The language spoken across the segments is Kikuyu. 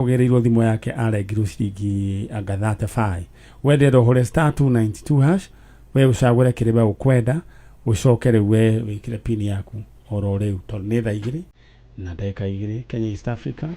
Ũgĩrĩirwo thimũ yake arengirwo ciringi anga 35. We ndĩrenda ũhũre star 292 hash, we ũcagũre kĩrĩa we ũkwenda, ũcoke rĩu we wĩkĩre pin yaku oro rĩu tondũ nĩ thaa igĩrĩ na ndagĩka igĩrĩ Kenya East Africa.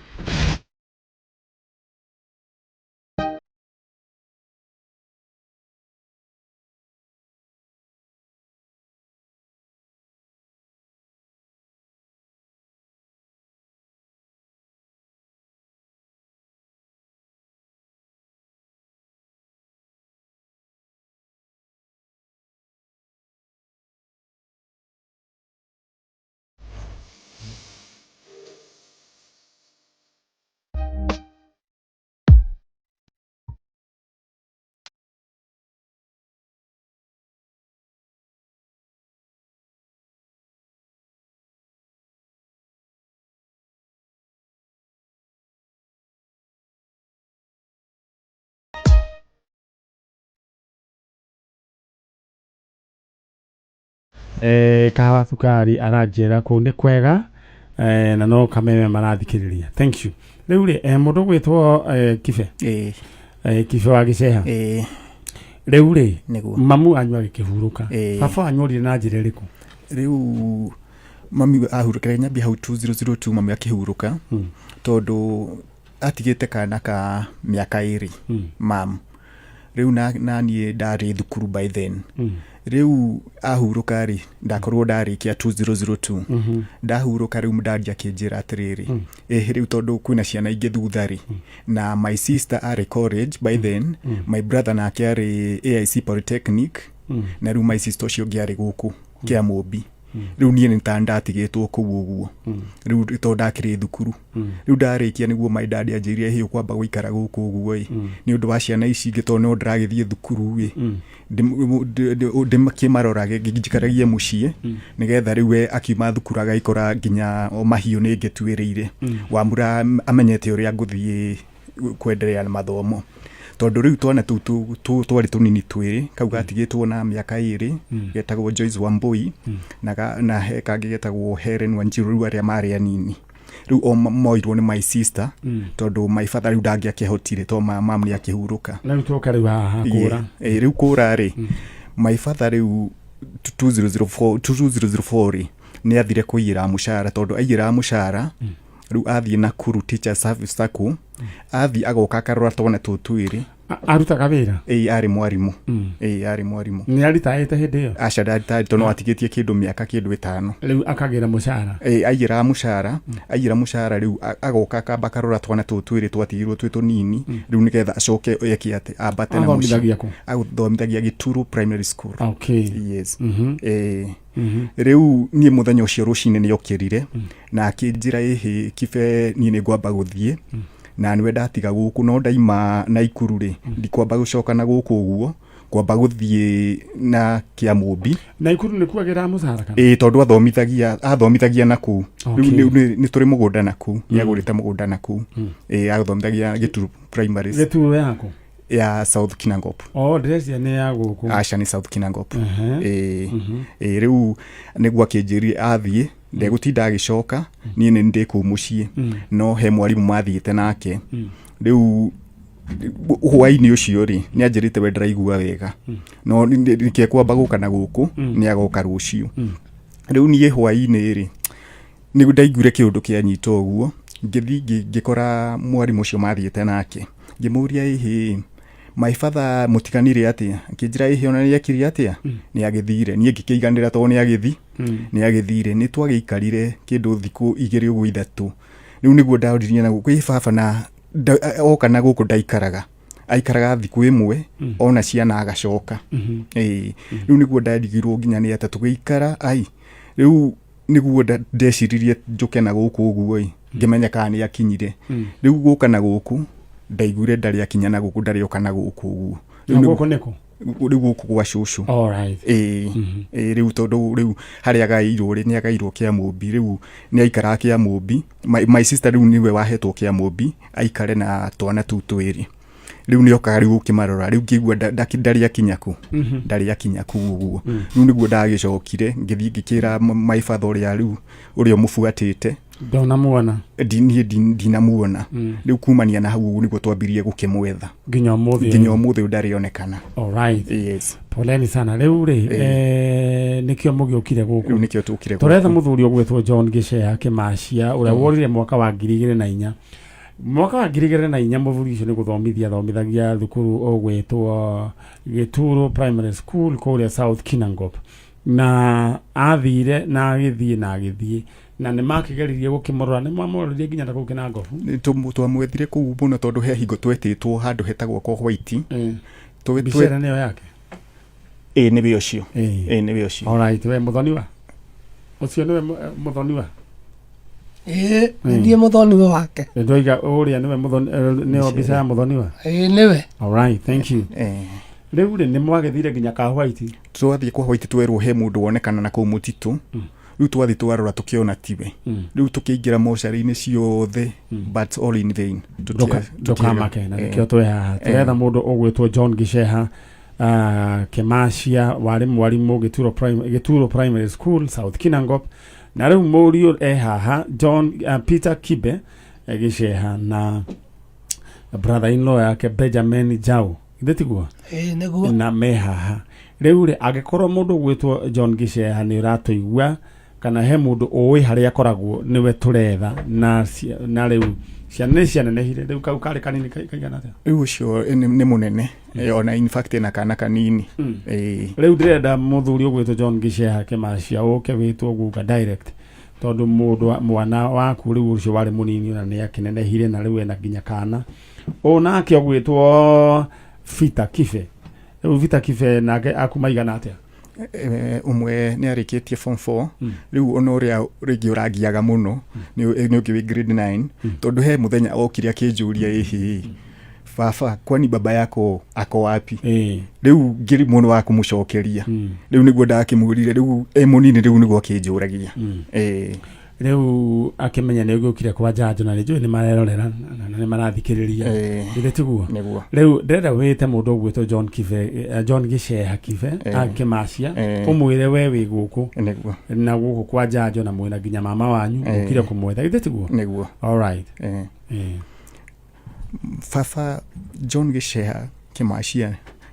Kahawa cukari aranjĩra kũu nĩ kwega, na no kameme marathikĩrĩria. Thank you. Rĩu rĩ, mũndũ ũgwĩtwo Kibe, Kibe wa Gĩceha. Rĩu rĩ, Nĩguo. Mamu wanyu agĩkĩhurũka, Ĩĩ. baba wanyu orire na njĩra ĩrĩkũ? Rĩu mami ahurũkire nyambia hau 2002 mami akĩhurũka, tondũ atigĩte kana ka mĩaka 2, mam rĩu na niĩ ndarĩ thukuru by then. Rĩu ahurũka rĩ, ndakorwo ndarĩkia 2002 ndahurũka. Rĩu ndadi akĩnjĩra atĩrĩrĩ, ĩhĩ rĩu tondũ kwĩna ciana ingĩ thutha rĩ, na my sister arĩ college by then, my brother nake arĩ AIC Polytechnic, na rĩu my sister ũcio ũngĩ arĩ gũkũ Kĩamũmbi. Rĩu niĩ nĩ ta ndatigĩtwo kũu ũguo rĩu tondũ ndakĩrĩ thukuru. Rĩu ndarĩkia nĩguo my dad anjĩrire, hĩ, ũkwamba gũikara gũkũ ũguo ĩ nĩ ũndũ wa ciana ici ingĩ, tondũ no ndĩragĩthiĩ thukuru ĩ, ndĩmakĩmarorage, njikaragie mũciĩ, nĩgetha rĩu we akiuma thukuru agagĩkora nginya o mahiũ nĩ ngĩtuĩrĩire wamura amenyete ũrĩa ngũthiĩ kwenderea na mathomo, tondũ rĩu twana tũu twarĩ tũnini twĩrĩ. Kau gatigĩtwo na mĩaka 2, getagwo Joyce Wambui, na he kangĩ getagwo Helen Wanjiru. Rĩu arĩa marĩ anini rĩu o moirwo nĩ my sister, tondũ my father rĩu ndangĩakĩhotire, tondũ mam nĩ akĩhurũka. Na rĩu twoka rĩu haha kũra. Rĩu kũra rĩ, my father rĩu 2004 2004 rĩ, nĩ athire kũiyĩra mũcara, tondũ aiyĩra mũcara rĩu athiĩ Nakuru Teacher Service Sacco, athiĩ agoka akarora twana tũu twĩrĩ. Arutaga wĩra? Ĩĩ, arĩ mwarimũ. Ĩĩ, arĩ mwarimũ. Nĩ aritaĩte hĩndĩ ĩyo? Aca, ndarĩ, tondũ no atigĩtie kĩndũ mĩaka kĩndũ 5. Rĩu akagĩra mũcara? Ĩĩ, aiyĩraga mũcara. Aiyĩra mũcara rĩu agoka akamba akarora twana tũu twĩrĩ twatigirwo twĩ tũnini, rĩu nĩgetha acoke eke atĩ ambate na mũciĩ. Athomithagia kũ? Athomithagia Gĩturu Primary School. Yes. Ĩĩ. Rĩu niĩ mũthenya ũcio rũcinĩ nĩ okĩrire na akĩnjĩra, ĩhĩ Kibe, niĩ nĩ ngwamba gũthiĩ na nĩwe ndatiga gũkũ, no ndaima Naikuru rĩ, ndikwamba gũcoka na gũkũ ũguo, ngwamba gũthiĩ na Kĩamũmbi. Naikuru nĩ kuagĩra mũcara kana? Ĩĩ, tondũ athomithagia na kũu. Rĩu nĩ tũrĩ mũgũnda na kũu, nĩ agũrĩte mũgũnda na kũu. Ĩĩ, athomithagia Gĩturu Primary. Gĩturu yaku? Ya South Kinangop. Oh, ndĩreciria nĩ ya gũkũ. Aca, nĩ South Kinangop. Ĩĩ. Ĩĩ, rĩu nĩguo akĩnjĩrire athiĩ ndegũtinda agĩcoka, niĩ nĩ ndĩ kũu mũciĩ, no he mwarimũ mathiĩte nake. Rĩu hwainĩ ũcio rĩ, nĩ anjĩrĩte we ndĩraigua wega, no nĩkĩe kwamba gũka na gũkũ, nĩ agoka rũciũ. Rĩu niĩ hwainĩ rĩ, nĩ ndaiguire kĩũndũ kĩanyita ũguo, ngĩthiĩ ngĩkora mwarimũ ũcio mathiĩte nake, ngĩmũria, ĩhĩ, my father mũtiganire atĩa? Akĩnjĩra, ĩhĩ, ona nĩ ekire atĩa, nĩ agĩthire. Niĩ ngĩkĩiganĩra tondũ nĩ agĩthire. Nĩ twagĩikarire kĩndũ thikũ 2 ũguo, 3. Rĩu nĩguo ndoririe na gũkũ, ĩ baba na oka na gũkũ ndaikaraga, aikaraga thikũ 1 ona ciana agacoka. Ĩĩ, rĩu nĩguo ndarigirwo nginya nĩ atĩa tũgĩikara. Ai, rĩu nĩguo ndeciririe njũke na gũkũ ũguo ĩ, ngĩmenya kana nĩ akinyire. Rĩu gũka na gũkũ ndaiguire ndarĩ akinya na gũkũ, ndarĩ oka na gũkũ ũguo. Rĩu Na gũkũ nĩkũ? Rĩu gũkũ gwa cũcũ. Alright. Ĩĩ, ĩĩ, rĩu tondũ rĩu harĩa agaĩirwo rĩ, nĩ agaĩirwo Kĩamũmbi. Rĩu nĩ aikaraga Kĩamũmbi. My sister rĩu nĩwe wahetwo Kĩamũmbi aikare na twana tũu twĩrĩ. Rĩu nĩ okaga rĩu ũkĩmarora. Rĩu ngĩigua ndarĩ akinya ku, ndarĩ akinya kuu ũguo. Rĩu nĩguo ndagĩcokire ngĩthiĩ ngĩkĩra my father ũrĩa rĩu ũrĩa ũmũbuatĩte. Ndona muona. Niĩ ndinamuona. Rĩu kumania na hau ũguo nĩguo twambirie gũkĩmwetha. Nginya ũmũthĩ. Nginya ũmũthĩ ũyũ ndarĩ onekana. Alright. Yes. Poleni sana. Rĩu rĩ, nĩkĩo mũgĩũkire Rĩu gũkũ. Nĩkĩo tũkire. Tũretha mũthuri ũgwĩtwo John Gĩceha Kĩmacia, ũrĩa worire mwaka wa 2004. Mwaka wa 2004 mũthuri ũcio nĩ gũthomithia athomithagia thukuru ũgwĩtwo Gĩturo Primary School kũrĩa South Kinangop, na athire na agĩthiĩ na agĩthiĩ, na nĩ makĩgeririe gũkĩmũrora, nĩ mwamũroririe nginya na kũu Kinangobu. Twamwethire kũu mũno, tondũ he hingo twetĩtwo handũ hetagwo kwa White. Mbica ĩrĩa nĩyo yake? Ĩ, nĩwe ũcio. Ĩ, nĩwe ũcio. Alright, we mũthoniwa ũcio nĩwe mũthoniwa? Ĩĩ, nĩ niĩ mũthoniwe wake. Ndoiga ũrĩa nĩwe mũthoni, nĩyo mbica ya mũthoniwa? Ĩĩ, nĩwe. Alright, thank you. Rĩu rĩ, nĩ mwagĩthire nginya ka White? Twathiĩ kwa White, twerwo he mũndũ wonekana na kũu mũtitũ. Rĩu twathiĩ twarora, tũkĩona tiwe. Rĩu tũkĩingĩra mocarĩ-inĩ ciothe, but all in vain. Ndũkamake, na nĩkĩo twĩ haha. Tũretha mũndũ ũgwĩtwo John Gĩceha Kĩmacia, warĩ mwarimũ Gĩturo Primary School, South Kinangop, na rĩu mũriũ e haha, John Peter Kibe Gĩceha, na brother in law yake Benjamin Jau. Githĩ tiguo? Ĩĩ, nĩguo. Na me haha rĩu rĩ, angĩkorwo mũndũ ũgwĩtwo John Gĩceha nĩ ũratũigua, kana he mũndũ ũĩ harĩa akoragwo, nĩwe tũretha. Na rĩu ciana nĩ cianenehire, rĩu kau karĩ kanini kaigana atĩa? Rĩu ũcio nĩ mũnene. Ona in fact ena kana kanini. Ĩĩ. Rĩu ndĩrenda mũthuri ũgwĩtwo John Gĩceha Kĩmacia ũke wĩtwo guka direct, tondũ mũndũ mwana waku rĩu ũcio warĩ mũnini ona nĩ akĩnenehire, na rĩu ena nginya kana. Ũũ nake ũgwĩtwo Peter Kibe, rĩu Peter Kibe nake akuma igana atĩa? Ũmwe nĩ arĩkĩtie form 4. Rĩu ona ũrĩa rĩngĩ ũrangiaga mũno nĩ ũngĩ wĩ grade 9, tondũ he mũthenya okire akĩnjũria, "Ĩhĩ baba, kwani baba yako ako wapi?" Rĩu ngĩrimwo nĩ wa kũmũcokeria. Rĩu nĩguo ndakĩmwĩrire, rĩu e mũnini, rĩu nĩguo akĩnjũragia. Rĩu akĩmenya nĩ ũgĩũkire kwa njanjo, na nĩ njũĩ nĩ marerorera na nĩ marathikĩrĩria. Githĩ tiguo? Nĩguo. Rĩu ndĩrenda wĩte mũndũ ũgwĩtwo John Kibe, John Gĩceha Kibe Kĩmacia, ũmwĩre we wĩ gũkũ na gũkũ kwa njanjo, na mwĩna nginya mama wanyu, ũkire kũmwetha. Githĩ tiguo? Nĩguo. Alright. Baba John Gĩceha Kĩmacia,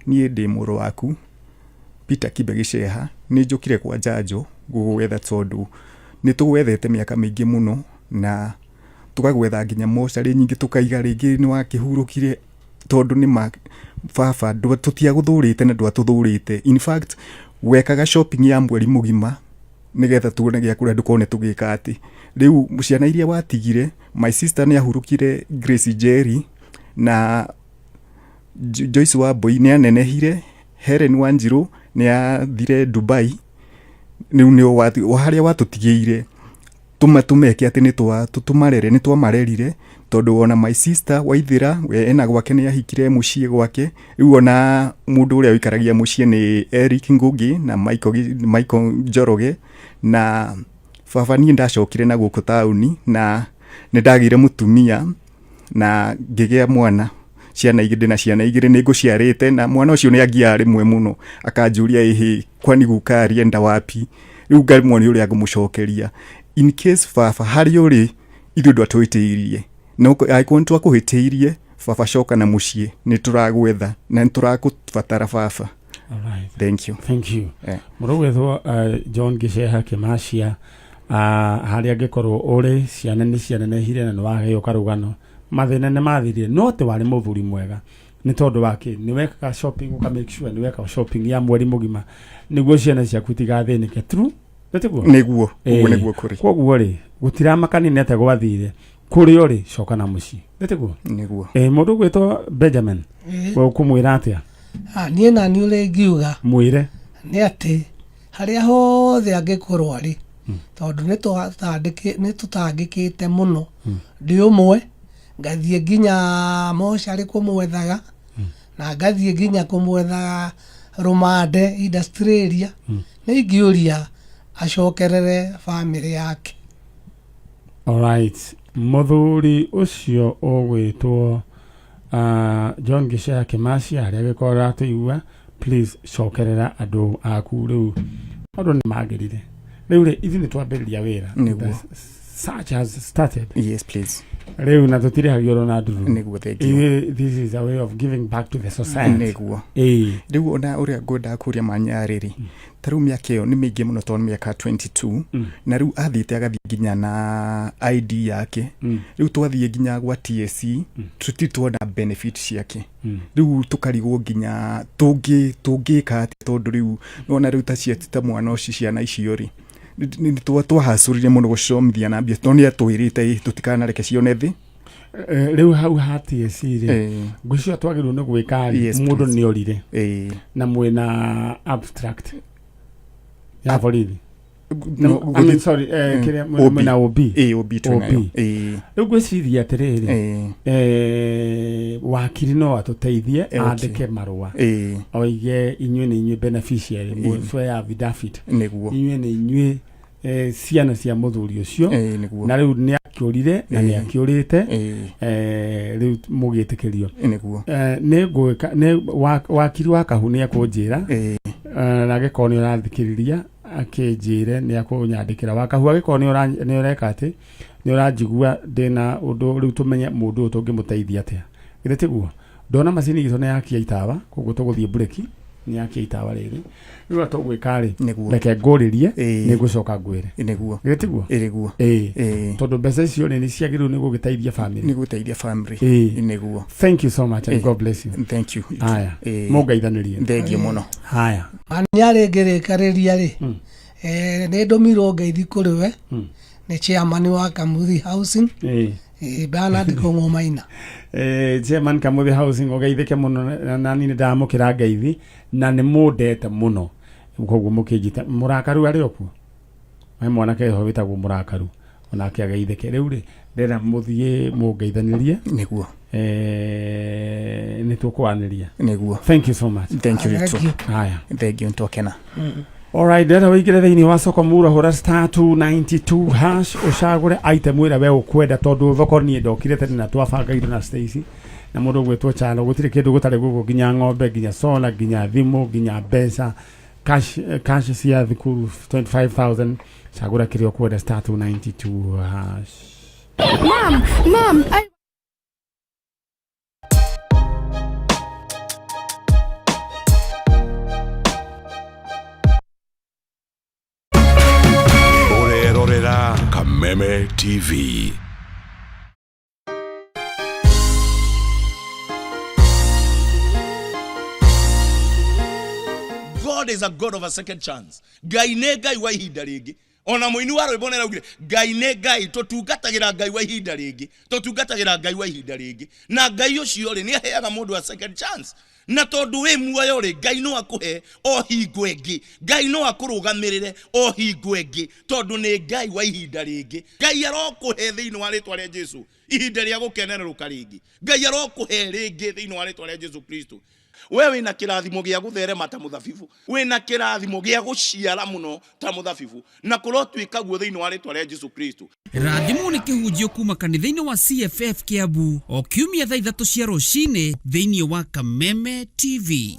niĩ ndĩ mũrũ waku Peter Kibe Gĩceha. Nĩ njũkire kwa njanjo gũgwetha, tondũ nĩ tũgwethete mĩaka mĩingĩ mũno, na tũkagwetha nginya mocarĩ nyingĩ, tũkaiga rĩngĩ nĩ wakĩhurũkire, tondũ nĩ ma baba tũtiagũthũrĩte na ndwatũthũrĩte. In fact, wekaga shopping ya mweri mũgima nĩgetha tuone gĩa kũrĩa, ndũkone tũgĩka atĩ. Rĩu ciana iria watigire, my sister nĩ ahurũkire, Grace Njeri, na Joyce Wambui nĩ anenehire, Helen Wanjiru nĩ athire Dubai. Rĩu nĩ harĩa watũtigĩire tũmeke atĩ nĩ tũmarere, nĩ twamarerire, tondũ ona my sister Waithĩra we ena gwake, nĩ ahikire mũciĩ gwake. Rĩu ona mũndũ ũrĩa ũikaragia mũciĩ nĩ Eric Ngugi na Michael Njoroge. Na baba, niĩ ndacokire na gũkũ taũni na nĩ ndagĩire mũtumia na ngĩgĩa mwana, ciana igĩrĩ, ndĩna ciana igĩrĩ nĩ ngũciarĩte, na mwana ũcio nĩ angiaga rĩmwe mũno, akanjũria, "Ĩhĩ, kwani guka alienda wapi?" Rĩu ngaremwo nĩ ũrĩa ngũmũcokeria. In case baba harĩa ũrĩ, ithuĩ ndwatũhĩtĩirie, no angĩkorwo nĩ twakũhĩtĩirie baba, coka na mũciĩ, nĩ tũragwetha na nĩ tũrakũbatara baba. Alright. Thank you. Thank you. Mũndũ ũgwĩtwo John Gĩceha Kĩmacia, harĩa angĩkorwo ũrĩ, ciana nĩ cianenehire na nĩ waheo karũgano, mathĩna nĩ mathirire, no atĩ warĩ mũthuri mwega, nĩ tondũ wa kĩ nĩ wekaga shopping, ũka make sure nĩ weka shopping ya mweri mũgima nĩguo ciana ciaku itigathĩnĩke. True, nĩ tiguo? Nĩguo, ũguo nĩguo kũrĩ. Koguo rĩ, gũtiramakania nĩ atĩa gwathire, kũrĩa ũrĩ, coka na mũciĩ. Nĩ tiguo? Nĩguo. Mũndũ ũgwĩtwo Benjamin, we ũkũmwĩra atĩa? Ah, niĩ nani ũrĩa ingiuga Mwĩre. nĩ atĩ harĩa hothe angĩkorwo arĩ, tondũ nĩ tũtangĩkĩte mũno, ndĩ ũmwe ngathiĩ nginya mocarĩ kũmwethaga, na ngathiĩ nginya kũmwethaga rũmande industrial area. Nĩ ingĩũria acokerere bamĩrĩ yake. Alright. Mũthuri ũcio ũgwĩtwo John Gĩceha Kĩmacia, harĩa angĩkorwo ũratũigua, please cokerera andũ aku. Rĩu andũ nĩ magĩrire, rĩu rĩ, ithuĩ nĩ twambĩrĩria wĩra. Nĩguo. The Search has started. Yes, please. Rĩu na tũtirĩhagio ona ndururu. Nĩguo, thank you. This is a way of giving back to the society. Nĩguo. Ĩĩ. Rĩu ona ũrĩa ngwendaga kũria manyarĩrĩ, ta rĩu mĩaka ĩyo nĩ mĩingĩ mũno tondũ nĩ mĩaka 22, na rĩu athiĩte agathiĩ nginya na ID yake. Rĩu twathiĩ nginya gwa TSC, tũtirĩ tuona benefit ciake. Rĩu tũkarigwo nginya tũngĩka atĩa, tondũ rĩu nona rĩu ta cia ta mwana ũcio, ciana icio rĩ, twahacũrire mũno gũcomithia na mbia, tondũ nĩ atwĩrĩte tũtikanareke cione thĩ. Rĩu hau ha TSC rĩ, ngwĩciria twagĩrĩirwo nĩ gwĩka rĩ, Yes, mũndũ please. nĩ orire na mwĩna abstract ya borithi? No, I mean, sorry, kĩrĩa OB. mwĩna OB. Ĩĩ, OB twĩnayo. OB. Ĩĩ. Rĩu ngwĩciria atĩrĩrĩ, wakiri no atũteithie, andĩke marũa, oige inyuĩ nĩ inyuĩ beneficiary, mũcwe affidavit, inyuĩ nĩ inyuĩ ciana cia mũthuri ũcio, Ĩĩ, nĩguo. na rĩu nĩ akĩũrire na nĩ akĩũrĩte, rĩu mũgĩtĩkĩrio. Nĩ ngwĩka nĩ wakiri wa kahu nĩ ekũnjĩra, na angĩkorwo nĩ ũrathikĩrĩria akĩnjĩre nĩ akũnyandĩkĩra. Wakahu, angĩkorwo nĩ ũreka atĩ nĩ ũranjigua, ndĩna ũndũ rĩu tũmenye mũndũ ũyũ tũngĩmũteithia atĩa. Githĩ tiguo? Ndona macini itũ nĩ yakia itawa, koguo tũgũthiĩ breki. Nĩ yakia itawa rĩrĩ. Rĩu ũrĩa tũgwĩka rĩ, reke ngũrĩrie, nĩ ngũcoka ngwĩre. Githĩ tiguo? Nĩguo. Ĩĩ, tondũ mbeca icio rĩ, nĩ ciagĩrĩirwo nĩ gũgĩteithia family. Nĩ gũteithia family. Nĩguo. Thank you so much and God bless you. Thank you. Haya, mũngeithanĩrie. Thank you mũno. Haya. Manyarĩ ngĩrĩkarĩria rĩ, nĩ ndũmirwo ngeithi kũrĩ we nĩ chairman wa Kamuthi Housing, Bernard Kũng'ũmaina. Chairman Kamuthi Housing, ũgeithĩke mũno, na niĩ nĩ ndamũkĩra ngeithi na nĩ mũndete mũno, koguo mũkĩnjĩta mũrakaru arĩ o kuo. He mwanake ho wĩtagwo mũrakaru, onake ageithĩke. Rĩu rĩ, ndĩrenda mũthiĩ mũngeithanĩrie. Nĩ tũkwanĩria. Thank you so much. Thank you. Thank you. Haya. Thank you, ntokena. Alright, ndĩrenda wĩingĩre thĩinĩ wa soko mura, hũra *292 hash, ũcagũre item ĩrĩa we ũkwenda, tondũ thoko niĩ ndokire tene na twabanga indo na Stacy na mũndũ ũgwĩtwo Chalo. Gũtirĩ kĩndũ gũtarĩ gũkũ, nginya ng'ombe, nginya solar, nginya thimũ, nginya mbeca cash, cash cia thukuru 25,000. Cagũra kĩrĩa ũkwenda, *292 hash. Mom, Mom, I Ũrerorera Kameme TV. God is a God of a second chance. Ngai nĩ Ngai wa ihinda rĩngĩ. Ona mũini wa rwĩmbo nĩaraugire Ngai nĩ Ngai, tũtungatagĩra Ngai wa ihinda rĩngĩ, tũtungatagĩra Ngai wa ihinda rĩngĩ, na Ngai ũcio rĩ, nĩ aheaga mũndũ a second chance. Na tondũ wĩ muoyo rĩ, Ngai no akũhe o hingo ĩngĩ, Ngai no akũrũgamĩrĩre o hingo ĩngĩ, tondũ nĩ Ngai wa ihinda rĩngĩ. Ngai arokũhe thĩinĩ wa rĩtwa rĩa Jesu ihinda rĩa gũkenerũka rĩngĩ. Ngai arokũhe rĩngĩ thĩinĩ wa rĩtwa rĩa Jesu Kristo. We wĩna kĩrathimo gĩa gũtherema ta mũthabibu, wĩna kĩrathimo gĩa gũciara mũno ta mũthabibu, na kũrotuĩka guo thĩinĩ wa rĩtwa rĩa Jesu Kristo. Rathimwo nĩ kĩhunjio kuma kanitha-inĩ wa CFF Kiambu o kiumia thaa 3 cia rũcinĩ thĩinĩ wa Kameme TV.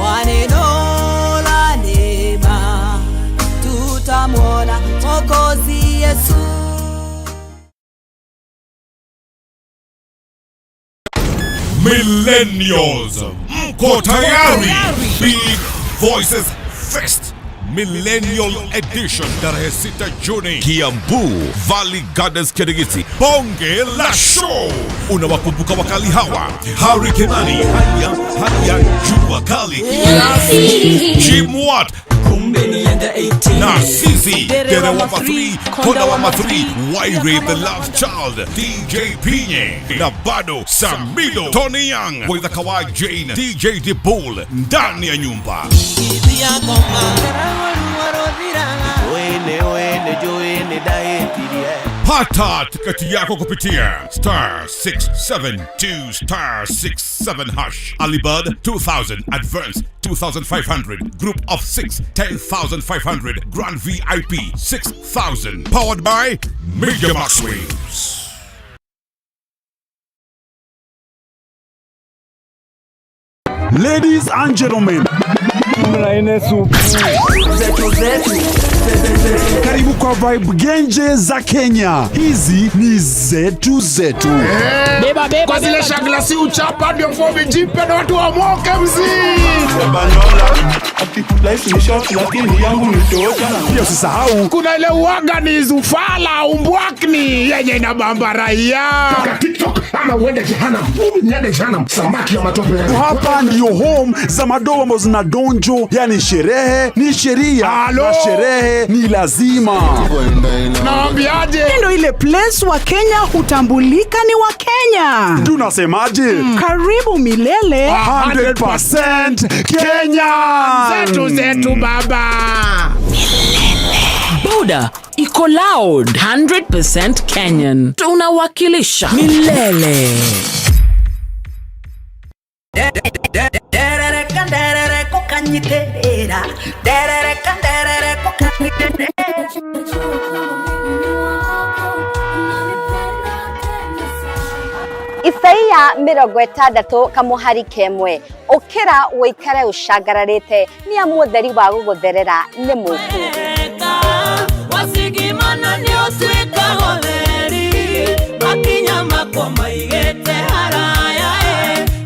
Wa neno la neema tutamwona Mwokozi Yesu. Millennials, mko tayari? Big Voices Fest Millennial Edition, tarehe 6 Juni, Kiambu Valley Gardens, Kirigiti. Bonge la show. Unawakumbuka wakali hawa: Harry Kimani, Haya Haya, Jua Kali, Jim Watt na Sisi Derewama 3, Konda Wama 3, Waire the Love Child, DJ Pinye na bado Samido, Tony Young, Waitha Kawai Jane, DJ Dibul ndani ya nyumba. Pata tiketi yako kupitia *672 *67 hash. Alibud 2000, advance 2500, group of 6 10500, grand VIP 6000. Powered by Major Max Waves. Ladies and gentlemen, zetu zetu. Karibu kwa Vibe Genje za Kenya. Hizi ni zetu zetu. Beba, beba, kwa zile shagla si uchapa ndio fomi jipe na watu wamoke mzii. Pia usisahau kuna ile uaga ni zufala umbwakni yenye inabamba raia. TikTok ama uende jehanamu. Niende jehanamu. Samaki ya matope. Hapa ndio home za madogo ambazo zina donjo, yani sherehe ni sheria na sherehe ni lazima. Naambiaje? Ndio ile place wa Kenya hutambulika ni wa Kenya. Tunasemaje? Karibu milele 100% Kenya. Zetu zetu baba. Boda iko loud 100% Kenyan. Tunawakilisha milele. Isaia 60 kamuhari kemwe ukira wikare ucangararite ni amu utheri wa gugutherera ni muku. Wasigimana ni utuika gotheri makinya makwa maigite haraya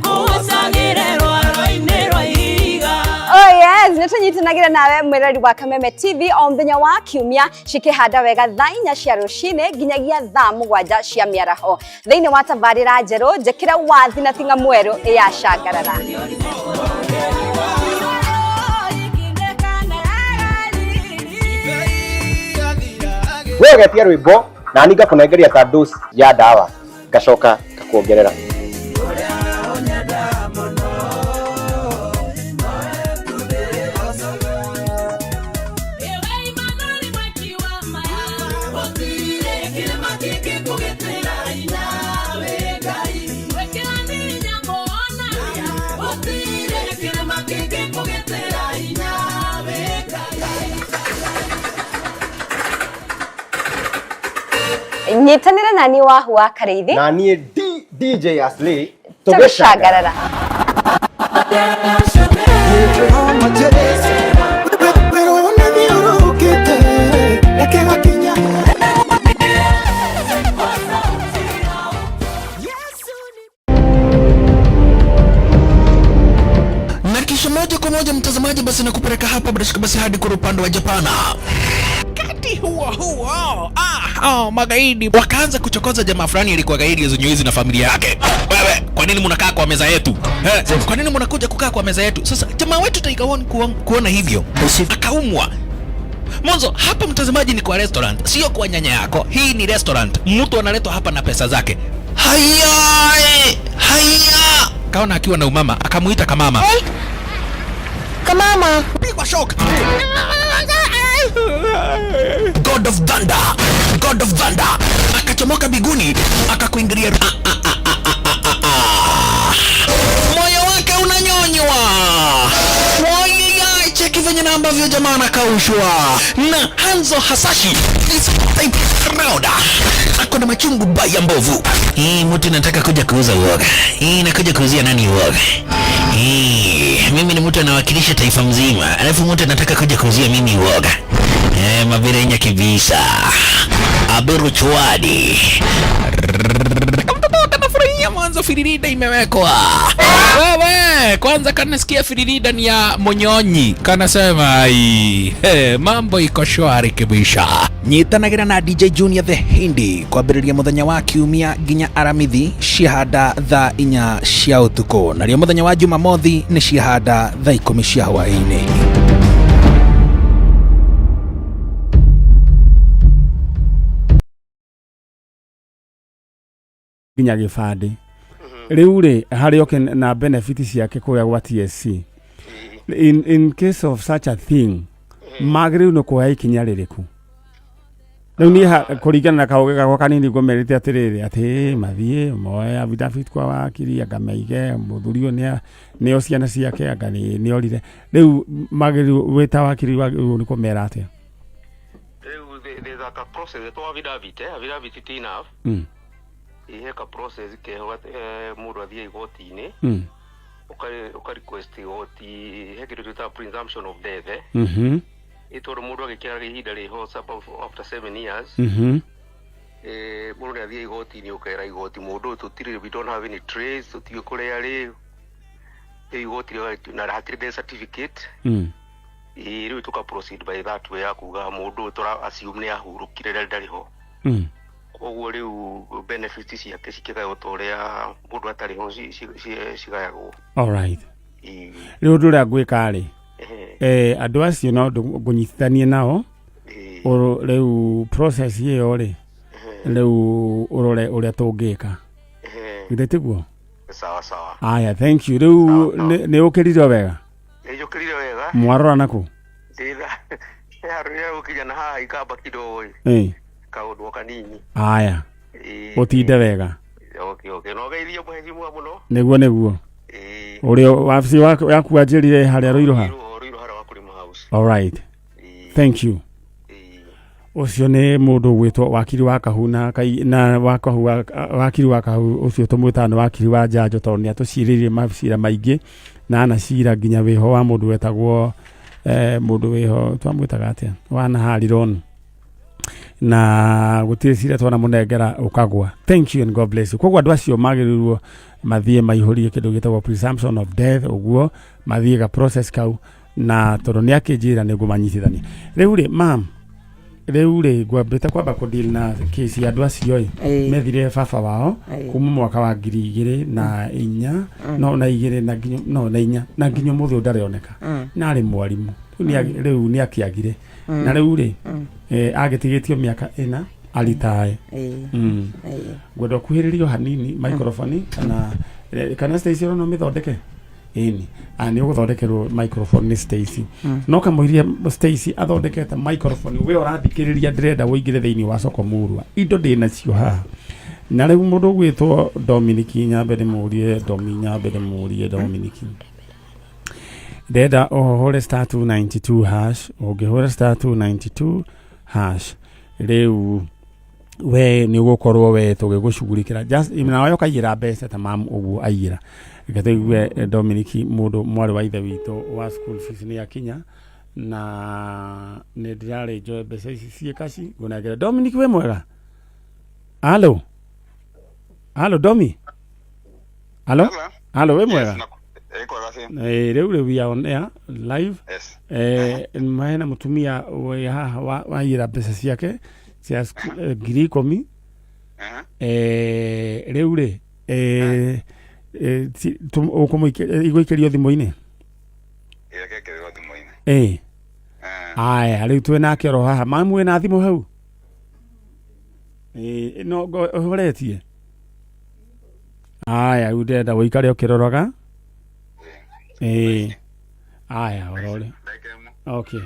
kugucagire rwaro-inĩ rwa ihiga. Oh yes, nĩtũnyitanagĩra nawe mwĩrori wa Kameme TV o mũthenya wa kiumia cikĩhanda wega thaa 4 cia rũcinĩ nginyagia thaa 7 cia mĩaraho thĩinĩ wa tabarĩra njerũ njĩkĩre wathi na tinga mwerũ ya cangarara. We ũgetia rwĩmbo na niĩ ngakũnengeria ta dose ya ndawa ngacoka ngakuongerera. Nyitanĩra na niĩ Wahu wa Karĩithi na niĩ DJ Aslay tũgĩcangarara. Na kisha moja kwa moja mtazamaji, basi nakupeleka hapa bila shaka basi hadi kwa upande wa Japana. Wakati huo huo, magaidi wakaanza kuchokoza jamaa fulani alikuwa gaidi zenyewe na familia yake. Wewe, kwa nini mnakaa kwa meza yetu? Kwa nini mnakuja kukaa kwa meza yetu? Sasa jamaa wetu Tiger One kuona hivyo akaumwa. Mwanzo hapa mtazamaji ni kwa restaurant, sio kwa nyanya yako. Hii ni restaurant. Mtu analetwa hapa na pesa zake. Haya! Haya! Kaona akiwa na umama, akamuita kamama. Hey. Kamama. Pigwa shock. God of Thunder, God of Thunder akachomoka biguni akakuingilia. Moyo wake unanyonywa. Wai, cheki venye na ambavyo jamaa anakaushwa na Hanzo Hasashi is type round. Ako na machungu baya mbovu. Hii mtu nataka kuja kuuza uoga. Hii nakuja kuuzia nani uoga? Hii mimi ni mtu anawakilisha taifa mzima, alafu mtu anataka kuja kuuzia mimi uoga. Mabirenya kibisa. Aberu chwadi. Kamtoto kanafurahia mwanzo firirida imewekwa. Wewe, kwanza kanasikia firirida ni ya monyonyi. Kanasema ai, mambo iko shwari kibisha. Nyitanagira na DJ Junior the Hindi kwambĩrĩria mũthenya wa kiumia nginya Aramithi ciahanda thaa 4 cia ũtukũ, narĩo mũthenya wa Jumamothi nĩ ciahanda thaa 10 cia hwaĩ-inĩ. Nginya gĩbandĩ rĩu rĩ harĩ oke na benefit ciake kũrĩa gwa TSC. In case of such a thing magĩrĩirwo nĩ kuoya ikinya rĩrĩkũ? Rĩu niĩ kũringana na kaũgĩ gakwa kanini ngũmerĩte atĩrĩrĩ atĩ mathiĩ moe affidavit kwa wakiri anga maige mũthuri ũyũ nĩo ciana ciake anga nĩorire. Rĩu magĩrĩirwo wĩ ta wakiri wagĩrĩirwo nĩ kũmera atĩa? Rĩu there's a process to affidavit, affidavit ti enough. Ihe ka process keho mundu athie igoti-inĩ uka request igoti he kindu twitaga presumption of death. Ĩ tondũ mũndũ agĩkĩraga ihinda rĩho after 7 years, mũndũ nĩ athiĩ igoti-inĩ, ũkera igoti mũndũ ũyũ tũtirĩ, we don't have any trace, tũtiũĩ kũrĩa arĩ. Rĩu igoti na hatirĩ death certificate. Ĩ rĩu tũka proceed by that way ya kuga mũndũ ũyũ tũra assume nĩ ahurũkire na ndarĩ ho. Koguo rĩu benefits ciake cikĩgaywo ta ũrĩa mũndũ atarĩ ho cigayagwo. All right. Ĩ. Rĩu ũndũ ũrĩa ngwĩka rĩ, andũ acio no ngũnyitithanie nao. Rĩu process ĩyo rĩ, rĩu ũrore ũrĩa tũngĩka, githĩ tiguo? Sawa sawa. Aya, thank you. Rĩu nĩ ũkĩrire wega? Nĩnjũkĩrire wega. Mwarora naku? Ndĩtha he handũ rĩrĩa gũkinya na haha ikamba kidogo ĩ, kaũndũ o kanini. Aya. Ĩ. Ũtinde wega. Okay, no geithio mheshimiwa mũno. Nĩguo ũrĩa wabici yaku wanjĩrire harĩa Rũirũ ha? Rũirũ harĩa wa Kũrĩma House. All right, thank you. Ũcio nĩ mũndũ ũgwĩtwo wakiri wa kahu na na wa kahu wakiri wa kahu ũcio tũmwĩtaga nĩ wakiri wa njanjo, tondũ nĩ atũcirĩire macira maingĩ na anacira nginya wĩho wa mũndũ wetagwo mũndũ wĩho twamwĩtaga atĩa wanaharironi, na gũtirĩ cira twanamũnengera ũkagwa. Thank you and God bless you. Koguo andũ acio magĩrĩirwo mathiĩ maihũrie kĩndũ gĩtagwo presumption of death, ũguo mathiĩ ga process kau, na tondũ nĩ akĩnjĩra nĩ ngũmanyitithania. Rĩu rĩ, mam, rĩu rĩ ngwambĩte kwamba kũ deal na kesi ya andũ acio ĩ methire baba wao kuma mwaka wa 2004, no na igĩrĩ na nginya no na inya na nginya ũmũthĩ ũyũ ndarĩoneka. Na arĩ mwarimũ. Rĩu rĩu nĩ akĩagire, na rĩu rĩ agĩtigĩtio mĩaka 4 aritae. Ngwenda ũkuhĩrĩrio hanini microphone, kana Stacy no mĩthondeke ĩni a nĩ ũgũthondekerwo microphone nĩ Stacy. No kamũirie Stacy athondekete microphone, we ũrathikĩrĩria, ndĩrenda ũingĩre thĩinĩ wa soko murwa, indo ndĩ nacio haha. Na rĩu mũndũ ũgwĩtwo Dominic, nyambe ndĩmũrie Domi, nyambe ndĩmũrie Dominic, ndenda ũhũre star 292 hash. Ũngĩhũra star 292 hash rĩu, we nĩ ũgũkorwo we tũgĩgũcugurikĩra, just nawe ũkaigĩra mbeca ta mamu ũguo aigĩra. Reke tũigue Dominic, mũndũ mwarĩ wa ithe witũ wa school fees nĩ akinya, na nĩ ndĩrarĩ njoe mbeca ici ciĩ kaci ngũnengere. Dominic, wĩ mwega? Halo, halo, Domi, halo, halo, wĩ mwega? Rĩu we are on air live. Hena mũtumia wĩ haha waigĩra mbeca ciake cia 10,000. Rĩu rĩ igũikĩrio thimũ-inĩ. Aya, rĩu twĩ nake oro haha. Mamu, wĩna thimũ hau? No ũhoretie. Aya, rĩu ndĩrenda ũikare ũkĩroraga. Aya, orore. Okay,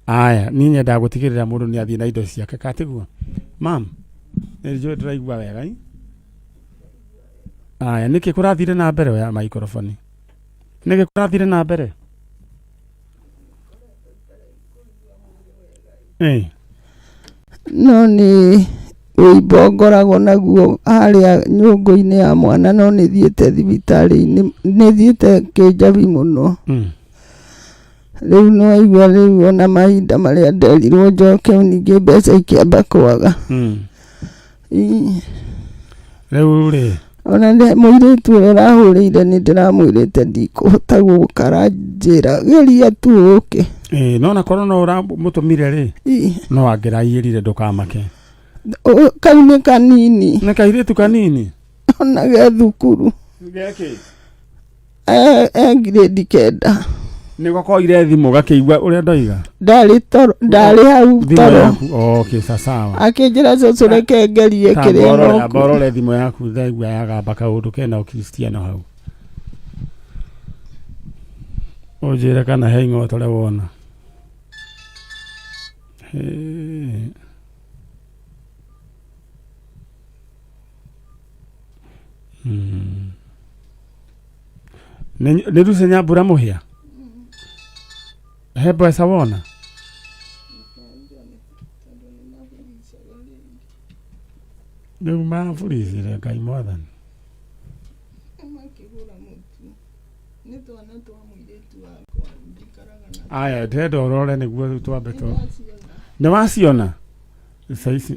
aya, niĩ nyendaga gũtigĩrĩra mũndũ nĩ athiĩ na indo ciake, katiguo mam? Nĩ njũĩ ndĩraigua wega ĩ. Aya, nĩkĩ kũrathire na mbere? Oya microphone. Nĩkĩ kũrathire na mbere? No nĩ ũimbo ngoragwo naguo harĩa nyũngũ-inĩ ya mwana, no nĩ thiĩte thibitarĩ-inĩ, nĩ thiĩte kĩnjabi mũno. Rĩu nĩ waigua, rĩu ona mahinda marĩa nderirwo njoke ningĩ mbeca ikĩamba kwaga. Ii. Rĩu rĩ Ona mũirĩtu ũrĩa ũrahũrĩire nĩ ndĩramwĩrĩte ndikũhota gũka, aranjĩra geria tu ũke. Ĩĩ, no na korwo no ũramũtũmire rĩ, no angĩraiyĩrire, ndũkamake. Kau nĩ kanini. Nĩ kairĩtu kanini. Ona ge thukuru. Geki? E ngirĩndi 9. Nĩko koire thimũ gakĩigua ũrĩa ndoiga. Ndarĩ toro, ndarĩ hau thimũ toro. Yaku, okay, sasawa. Akĩnjĩra, "Cũcũ, reke ngerie kĩrĩa Amba no ũrore thimũ yaku, ndaigua yagamba kaũndũ kena ũkristiano hau, ũnjĩre kana he ing'otore wona. Hĩ. Nĩ Lucy Nyambura mũhĩa he mbeca wona. Rĩu maburicire Ngai mwathani. Nĩ twana twa mũirĩtu wakwa njikaraga na Aya, ndĩrenda ũrore nĩguo rĩu twambe tũ. Nĩ waciona? Mbeca ici.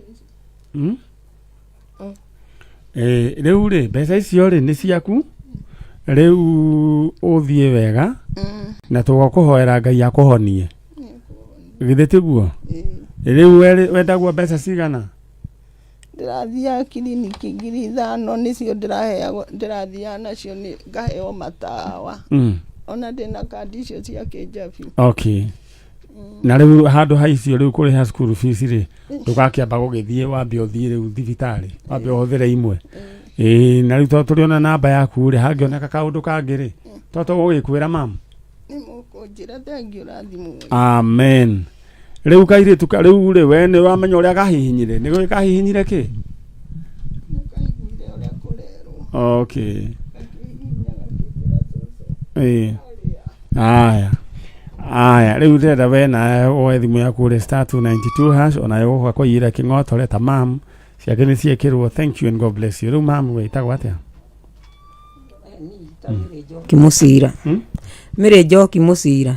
Eh, rĩu rĩ, mbeca icio rĩ nĩ ciaku. Rĩu ũthiĩ wega na tũgakũhoera Ngai akũhonie. Githĩ tiguo? Rĩu wendagwo mbeca cigana? Ndĩrathiaga kiriniki 5000 nĩcio ndĩraheagwo ndĩrathiaga nacio nĩ ngaheo matawa. Ona ndĩna kandi icio cia kĩnjabi. Okay. Na rĩu handũ ha icio rĩu kũrĩha school fees rĩ, ndũgakĩamba gũgĩthiĩ wambe ũthiĩ rĩu thibitarĩ, wambe ũhũthĩre imwe. Ĩĩ, na rĩu tondũ tũrĩ ona namba yaku rĩ, hangĩoneka kaũndũ kangĩ rĩ, to tũgũgĩkwĩra mam. Nĩ mũkũnjĩra thengiũ rathimwo. Amen. Rĩu kairĩtu ka rĩu rĩ, we nĩ wamenya ũrĩa kahihinyire? Nĩ gũĩ kahihinyire kĩ? Okay. Ĩĩ. Aya. Aya, rĩu ndĩrenda we nawe woe thimũ yaku ũrĩ star 292 hash onawe gũka kũiyĩra kĩng'otore ta mam ciake nĩ ciĩkĩrwo. Thank you and God bless you. Rĩu mam wĩtagwo atĩa? Njoki Mũcira. Mary Njoki Mũcira.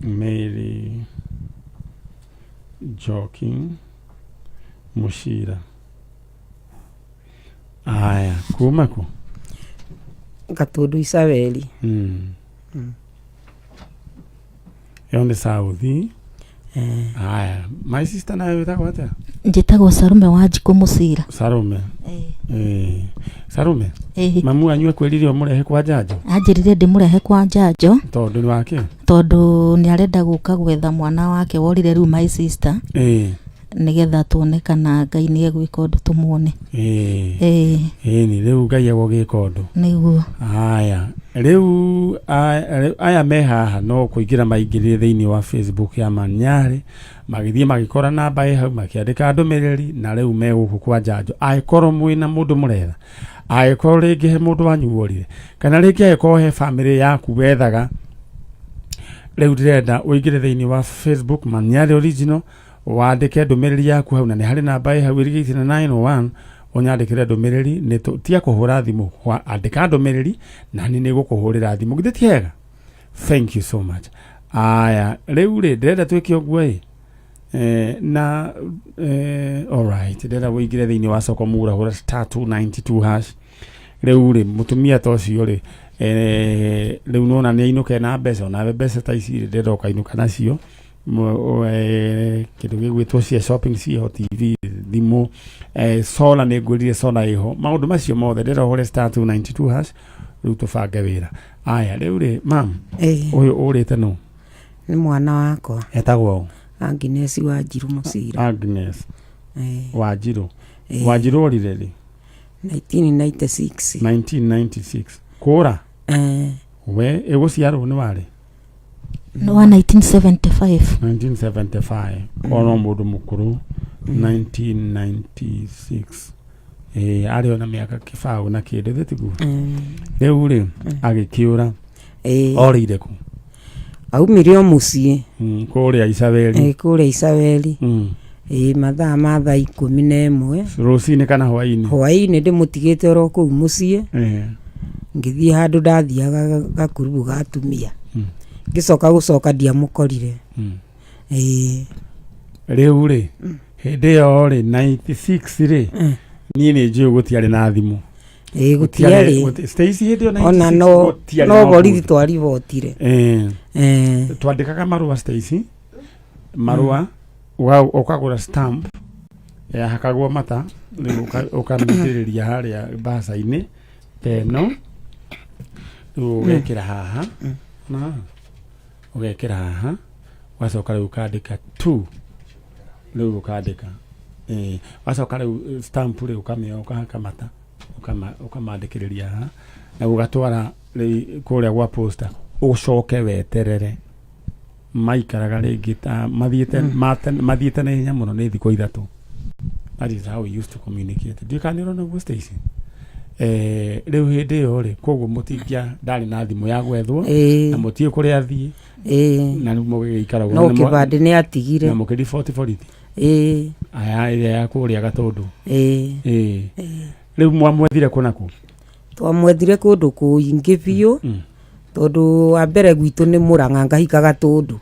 Mary Njoki Mũcira. Aya, kuma kũ? Gatundu Isabeli. Ĩyo nĩ South. Aya, my sister nawe wĩtagwo atĩa? Njĩtagwo Sarume wa Njikũ Mũcira. Sarume. Eh. Sarume. Ĩĩ. Mamu wanyu akwĩrire ũmũrehe kwa njanjo? Anjĩrire ndĩmũrehe kwa njanjo. Tondũ nĩ wake? Tondũ nĩ arenda gũka gwetha mwana wake worire rĩu my sister. Ĩĩ. Nĩgetha tuone kana Ngai nĩ egwĩka ũndũ tũmuone. Ĩĩ. Ĩĩ. Ĩni rĩu Ngai egũgĩka ũndũ. Nĩguo. Aya, rĩu rĩu aya me haha no kũingĩra maingĩrire thĩinĩ wa Facebook ya Manyarĩ, magĩthiĩ magĩkora namba ĩ hau, makĩandĩka ndũmĩrĩri na rĩu me gũkũ kwa njanjo. Angĩkorwo mwĩna mũndũ mũretha, angĩkorwo rĩngĩ he mũndũ wanyu worire, kana rĩngĩ angĩkorwo he bamĩrĩ yaku wethaga, rĩu ndĩrenda ũingĩre thĩinĩ wa Facebook Manyarĩ Original, wandĩke ndũmĩrĩri yaku hau na nĩ harĩ namba ĩ hau ĩrigĩtie na 901 ũnyandĩkĩre ndũmĩrĩri nĩ tũ- tia kũhũra thimũ andĩka ndũmĩrĩri na nĩ nĩgũkũhũrĩra thimũ githĩ ti hega thank you so much aya rĩu rĩ ndĩrenda twĩke ũguo ĩ Eh, na eh, alright ndĩrenda ũingĩre thĩinĩ wa soko mura hũra star 292 hash rĩu rĩ mũtumia ta ũcio rĩ eh, rĩu nona nĩ ainũke na mbeca onawe mbeca ta ici rĩ ndĩrenda ũkainũka nacio Kĩndũ gĩgwĩtwo cia shopping ciĩho TV thimũ solar nĩ ngwĩrire solar ĩho maũndũ macio mothe ndĩrenda ũhũre star 292 hash rĩu tũbange wĩra aya rĩu rĩ mam ũyũ ũrĩte nũ Nĩ mwana wakwa. Etagwo ũ? Agnes Wanjirũ Mũcira. Agnes Wanjirũ. Wanjirũ orire rĩ? 1996. 1996 kũra we ĩgũciarwo nĩ warĩ Nĩ wa 1975. 1975 ono mũndũ mũkũrũ 1996 eh arĩ ona mĩaka kĩbaũ na kĩndũ thĩ tiguo rĩu rĩ agĩkĩũra orĩire kũ Aumire o mũciĩ. Kũrĩa Isabeli. Kũrĩa Isabeli. Ĩĩ mathaa ma thaa 11. Rũcinĩ kana hwainĩ? Hwainĩ ndĩmũtigĩte oro kũu mũciĩ. Ngĩthiĩ handũ ndathiaga gakurubu ga atumia. Ngĩcoka gũcoka ndiamũkorire. Ĩĩ. Rĩu rĩ hĩndĩ ĩyo rĩ 96 rĩ niĩ nĩ njũĩ gũtiarĩ na thimũ. Ĩĩ gũtiarĩ. Stacy hĩndĩ ĩyo Ona 96 no gũtiarĩ no na borithi ũguo. twaribotire. Twandĩkaga marũa Stacy marũa ũkagũra stamp yahakagwo mata rĩu ũkamĩitĩrĩria harĩa mbaca-inĩ ta ĩno rĩu ũgekĩra haha na ũgekĩra haha ũgacoka rĩu ũkandĩka two rĩu ũkandĩka wacoka rĩu stamp rĩu ũkamĩoya ũkahaka mata ũkamandĩkĩrĩria haha na ũgatwara rĩu kũrĩa gwa posta ũcoke weterere maikaraga rĩngĩ ta mathiĩte mathiĩte na ihenya mũno nĩ thikũ 3 that is how we used to communicate ndiũĩ kana nĩ ũrona ũguo Stacy rĩu hĩndĩ ĩyo rĩ koguo mũtingĩa ndarĩ na thimũ ya gwethwo na mũtiũĩ kũrĩa athiĩ na rĩu mũgĩgĩikara ũguo No kĩbandĩ nĩ atigire. Na mũkĩriboti borithi aya ĩrĩa ya kũrĩa Gatũndũ. Rĩu mwamwethire kũ na kũ? Twamwethire kũndũ kũingĩ biũ tondũ wa mbere gwitũ nĩ Mũrang'a ngahika Gatũndũ.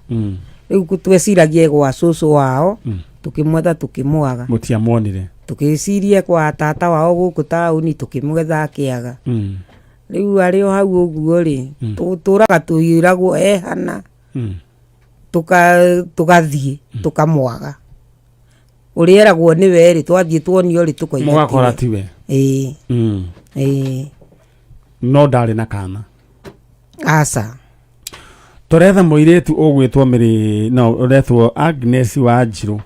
Rĩu tweciragia gwa cũcũ wao tũkĩmwetha tũkĩmwaga. Mũtiamuonire. Tũgĩciria kwa tata wao gũkũ taũni tũkĩmwetha akĩaga. Rĩu arĩ o hau ũguo rĩ, tũtũraga tũĩragwo e hana, tũgathiĩ tũkamwaga. Ũrĩa eragwo nĩwe rĩ, twathiĩ tuonio rĩ tũkoiga Mũgakora tiwe. Ĩĩ. Ĩĩ. No ndarĩ na kana. Aca. Tũretha mũirĩtu ũgwĩtwo Mĩrĩ no ũretwo Agnes Wanjirũ.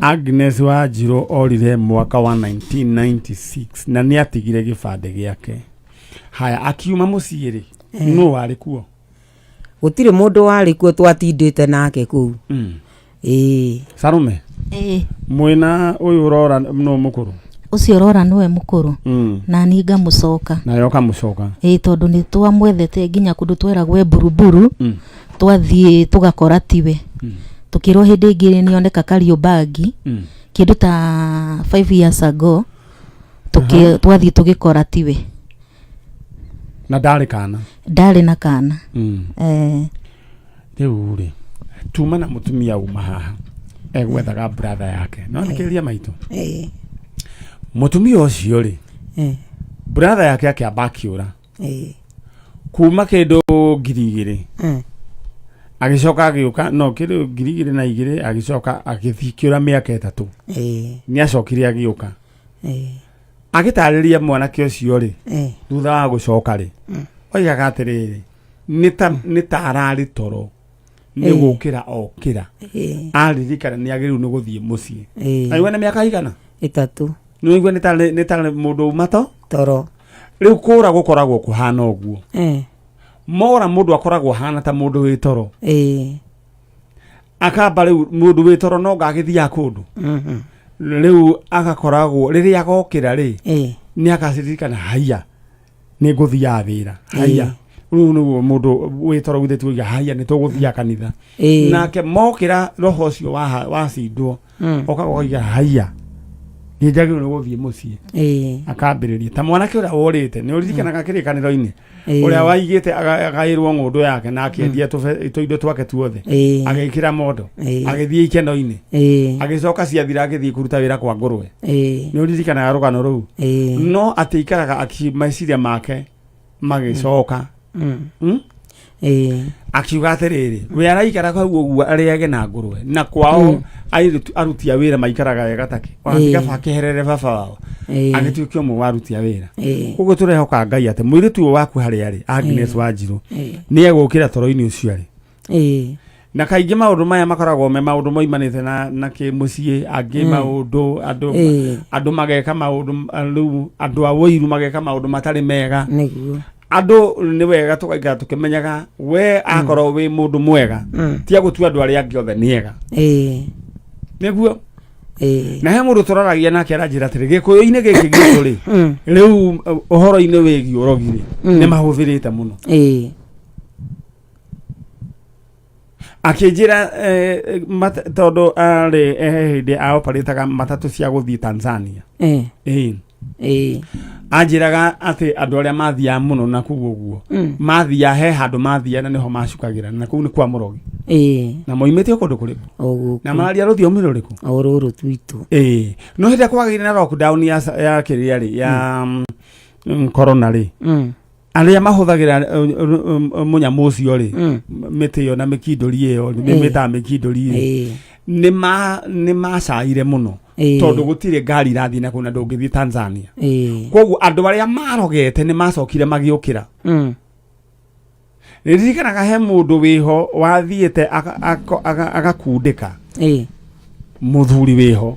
Agnes Wanjirũ orire mwaka wa 1996 na nĩ atigire gĩbandĩ gĩake. Haya akiuma mũciĩ rĩ, nũ warĩ kuo? Gũtirĩ mũndũ warĩ kuo twatindĩte nake kũu. Ĩĩ. Salome. Ĩĩ. Mwĩna ũyũ ũrora nũ mũkũrũ? Ũcio ũrora nĩwe mũkũrũ. Na niĩ ngamũcoka. Nawe ũkamũcoka. Ĩĩ tondũ nĩ twamwethete nginya kũndũ tweragwo e Buruburu. Twathiĩ tũgakora tiwe. Tũkĩrwo hĩndĩ ĩngĩ nĩoneka Kariobangi. Kĩndũ ta 5 years ago. Twathiĩ tũgĩkora tiwe. Na ndarĩ kana. Ndarĩ na kana. Rĩu rĩ, tuma na mũtumia uma haha egwethaga brother yake no thikĩrĩria maitũ. Mũtumia ũcio rĩ, brother yake akĩamba akĩũra kuma kĩndũ 2000, agĩcoka agĩũka no kĩndũ 2002, agĩcoka agĩthiĩ kĩũra mĩaka 3. Nĩ acokire agĩũka agĩtarĩria mwanake ũcio rĩ, thutha wa gũcoka rĩ, oigaga atĩrĩrĩ, nĩ ta ararĩ toro nĩ gũkĩra okĩra aririkana nĩ agĩrĩirwo nĩ gũthiĩ mũciĩ. Aigua nĩ mĩaka igana? 3. Nĩ waigua nĩ ta mũndũ uma to toro. Rĩu kũra gũkoragwo kũhana ũguo. Mora mũndũ akoragwo ahana ta mũndũ wĩ toro. Akamba rĩu mũndũ wĩ toro no ngagĩthiaga kũndũ. Rĩu agakoragwo rĩrĩa agokĩra rĩ, nĩ akacirikana haiya nĩ ngũthiaga wĩra haiya. Rĩu nĩguo mũndũ wĩ toro githĩ tuiga haiya nĩ tũgũthiaga kanitha. Nake mokĩra roho ũcio wacindwo okaga ũkaiga haiya nĩ njagĩrĩirwo nĩ gũthiĩ mũciĩ. Akambĩrĩria ta mwanake ũrĩa worĩte nĩ ũririkanaga kĩrĩkanĩro-inĩ ũrĩa waigĩte agaĩrwo ng'ũndũ yake na akĩendia tũindo twake tuothe, agĩkĩra mondo, agĩthiĩ ikeno-inĩ, agĩcoka ciathira agĩthiĩ kũruta wĩra kwa ngũrwe. Nĩ ũririkanaga rũgano rũu? No atĩ ikaraga meciria make magĩcoka. Akiuga atĩrĩrĩ, we araikara hau ũguo arĩage na ngũrwe na kwao aruti a wĩra maikaraga wega take ona ti kaba akĩherere baba wao agĩtuĩke ũmwe wa aruti a wĩra. Koguo tũrehoka Ngai atĩ mũirĩtu ũyũ waku harĩa arĩ Agnes Wanjirũ nĩ egũkĩra toro-inĩ ũcio arĩ. Na kaingĩ maũndũ maya makoragwo me maũndũ moimanĩte na kĩmũciĩ angĩ maũndũ andũ andũ mageka maũndũ rĩu andũ a ũiru mageka maũndũ matarĩ mega. Nĩguo. Andũ nĩ wega tũgaikara tũkĩmenyaga we akorwo wĩ mũndũ mwega tia gũtua andũ arĩa angĩ othe nĩ ega. Nĩguo. Na he mũndũ tũraragia nake aranjĩra atĩrĩ gĩkũyũ-inĩ gĩkĩ gitũ rĩ, rĩu ũhoro-inĩ wĩgiĩ ũrogi rĩ, nĩ mahũthĩrĩte mũno. Akĩnjĩra tondũ arĩ hĩndĩ aoparĩtaga matatũ cia gũthiĩ Tanzania. Anjĩraga atĩ andũ arĩa mathiaga mũno na kũu ũguo mathiaga he handũ mathiaga na nĩho macukagĩra na kũu nĩ kwa mũrogi. Na moimĩte o kũndũ kũrĩkũ? O gũkũ. Na mararia rũthiomi rũrĩkũ? O rũrũ twitũ. No hĩndĩ ĩrĩa kwagĩire na lockdown ya kĩrĩa rĩ ya corona rĩ, arĩa mahũthagĩra mũnyamũ ũcio rĩ, mĩtĩ ĩyo na mĩkindũri ĩyo mĩtaga mĩkindũri rĩ, nĩ macaire mũno tondũ gũtirĩ ngari irathiĩ na kũu na ndũngĩthiĩ Tanzania. Koguo andũ arĩa marogete nĩ macokire magĩũkĩra. Ririkanaga he mũndũ wĩho wathiĩte agakundĩka mũthuri wĩho.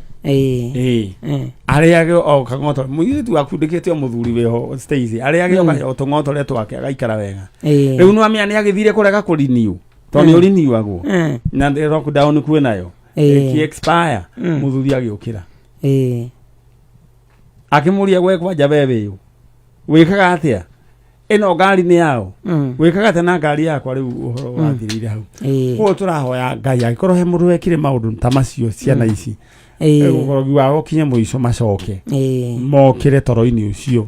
Arĩage o kang'oto mũirĩtu akundĩkĩte o mũthuri wĩho Stacy arĩage o tũng'otore twake agaikara wega. Rĩu nĩ wamenya nĩ agĩthire kũrega kũriniu tondũ nĩ ũriniuagwo na lockdown kwĩ nayo ĩkĩ expire mũthuri agĩũkĩra akĩmũria gwe kwanja we wĩũ wĩkaga atĩa ĩno ngari nĩ yao wĩkaga atĩa na ngari yakwa rĩu ũhoro wathirĩire hau. Koguo tũrahoya Ngai angĩkorwo he mũndũ wekire maũndũ ta macio ciana ici Ũkorogi wao ũkinye mũico macoke mokĩre toro-inĩ ũcio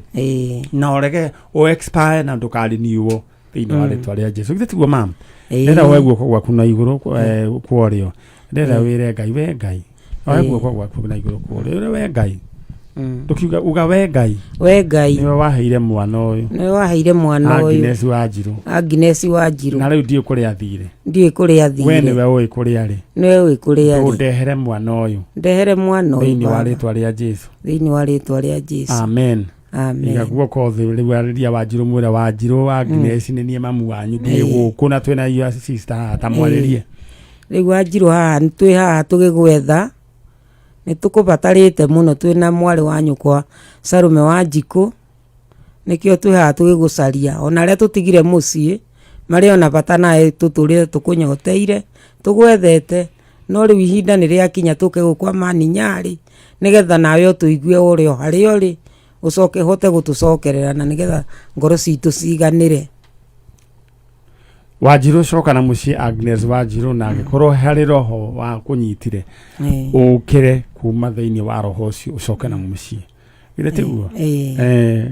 na ũrege ũ expire na ndũkariniwo thĩinĩ wa rĩtwa rĩa Jesu. Githĩ tiguo mam? Rĩra woe guoko gwaku na igũrũ kwa ũrĩo, rĩra wĩre Ngai, we Ngai, oe guoko gwaku na igũrũ kwa ũrĩo, wĩre we Ngai, ndũkiuga uga we Ngai, We Ngai, nĩwe waheire mwana ũyũ, nĩwe waheire mwana ũyũ, Agnes Wanjirũ, Agnes Wanjirũ, na rĩu ndiũĩ kũrĩa athire, ndiũĩ kũrĩa athire, we nĩwe ũĩ kũrĩa arĩ, nĩwe ũĩ kũrĩa arĩ, ũndehere mwana ũyũ ndehere mwana ũyũ thĩinĩ wa Baba, rĩtwa rĩa Jesu, thĩinĩ wa rĩtwa rĩa Jesu, amen. Amen. Iga guoko thĩ rĩu arĩria Wanjirũ, mwĩre Wanjirũ Agnes nĩ niĩ mamu wanyu, ndĩ gũkũ na twĩna your sister haha, ta mwarĩrie. Rĩu Wanjirũ haha twĩ haha tũgĩgwetha, nĩ tũkũbatarĩte mũno twĩ na mwarĩ wa nyũkwa Salome Wanjikũ, nĩkĩo twĩ haha tũgĩgũcaria, ona arĩa tũtigire mũciĩ marĩ ona bata nawe tũtũrĩte tũkũnyoteire tũgwethete, no rĩu ihinda nĩ rĩakinya tũke gũkũ Amani Nyarĩ, nĩgetha nawe ũtũigue ũrĩ o harĩa ũrĩ, ũcoke ũhote gũtũcokerera na nĩgetha ngoro citũ ciganĩre. Wanjirũ coka na mũciĩ Agnes Wanjirũ, na angĩkorwo harĩ roho wa kũnyitire ũkĩre kuma thĩinĩ wa roho ũcio ũcoke na mũciĩ, githĩ tiguo?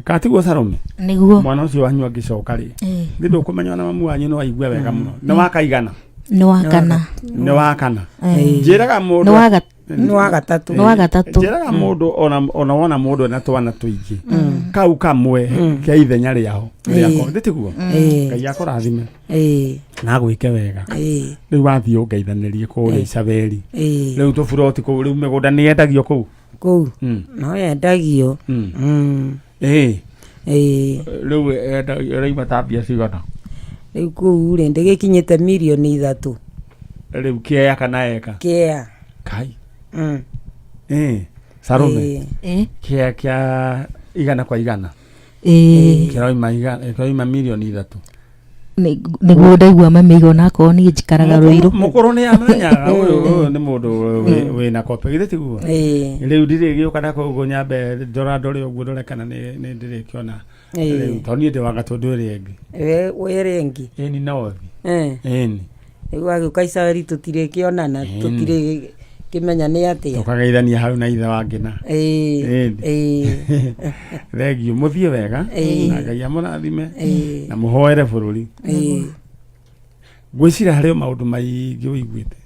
Kana tiguo Salome? Nĩguo. Mwana ũcio wanyu angĩcoka rĩ, nĩ ndũkũmenya ona mamu wanyu no aigue wega mũno. Nĩ wakaigana? Nĩ wa kana. Nĩ wa kana. Njĩraga mũndũ Nĩ wa Nĩ wa gatatũ. Nĩ wa gatatũ. Njĩraga mũndũ ona wona mũndũ ena twana tũingĩ, kau kamwe ke ithenya rĩao rĩako, githĩ tiguo? Ngai akũrathime na agwĩke wega. Rĩu wathiĩ ũngeithanĩrie kũrĩa Isabeli. Rĩu tũburoti kũu, rĩu mĩgũnda nĩ yendagio kũu? Kũu no yendagio. Rĩu ĩraima ta mbia cigana? Rĩu kũu rĩ, ndĩgĩkinyĩte mirioni 3. Rĩu kĩea kana eka? Kĩea. Kai. Salome, kĩea kĩa 100 kwa 100 kĩroima kĩroima mirioni 3? Nĩguo ndaigua mami onakorwo niĩ njikaraga Rũirũ. Mũkũrũ nĩ amenyaga ũyũ nĩ mũndũ wĩna kope, githĩ tiguo? Rĩu ndirĩgĩũka na kũu nyambe ndora ndore ũguo, ndore kana nĩ ndĩrĩkĩona. Rĩu tondũ niĩ ndĩ wa Gatũndũ ĩrĩa ĩngĩ. We ĩrĩa ĩngĩ? Ĩni, nothi. Ĩni. Rĩu wagĩũka Isabeli tũtirĩkĩonana, tũtirĩkĩmenya nĩ atĩa. Tũkageithania hau na ithe wa Ngĩna. Ĩni. Thengiũ, mũthiĩ wega na Ngai amũrathime na mũhoere bũrũri. Ngwĩciria harĩ o maũndũ maingĩ ũiguĩte,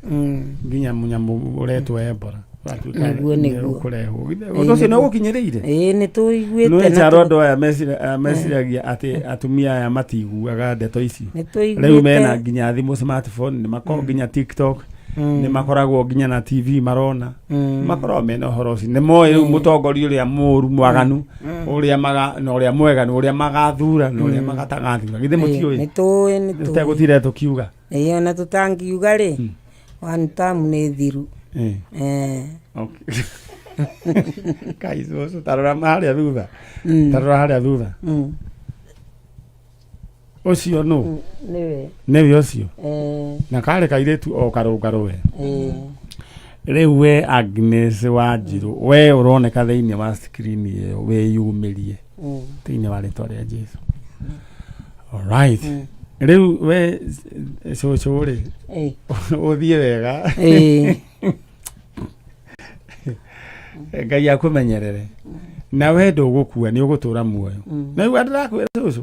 nginya mũnyamũ ũretwo Ebola ũratuĩka Nĩguo, nĩguo. ũkũrehwo. Ũndũ ũcio nĩ ũgũkinyĩrĩire? Ĩĩ, nĩ tũiguĩte. Nĩ na njaro andũ aya meciragia atĩ atumia aya matiguaga ndeto ici. Nĩ tũiguĩte. Rĩu mena nginya thimũ smartphone, nĩ makoragwo nginya TikTok, nĩ makoragwo nginya na TV marona, makoragwo mena ũhoro ũcio, nĩ moĩ rĩu mũtongoria ũrĩa mũũru mwaganu, ũrĩa maga na ũrĩa mwega, na ũrĩa magathura na ũrĩa magatagathura, githĩ mũtiũĩ? Nĩ tũĩ, nĩ tũĩ. Tũtegũtire tũkiuga. Ĩĩ, ona tũtangiuga rĩ, one term nĩ thiru. Okay. Kai cũcũ, tarora harĩa thutha, tarora harĩa thutha. Ũcio nũ? Nĩwe. Nĩwe ũcio? Na karĩ kairĩtu o karũngarũ we. Rĩu we Agnes Wanjirũ, we ũroneka thĩinĩ wa screen ĩyo, wĩyumĩrie thĩinĩ wa rĩtwa rĩa Jesu. Alright. Rĩu we cũcũ rĩ, ũthiĩ wega. Ngai akũmenyerere na we ndũgũkua, nĩ ũgũtũra muoyo. Na rĩu ndĩrakwĩra cũcũ,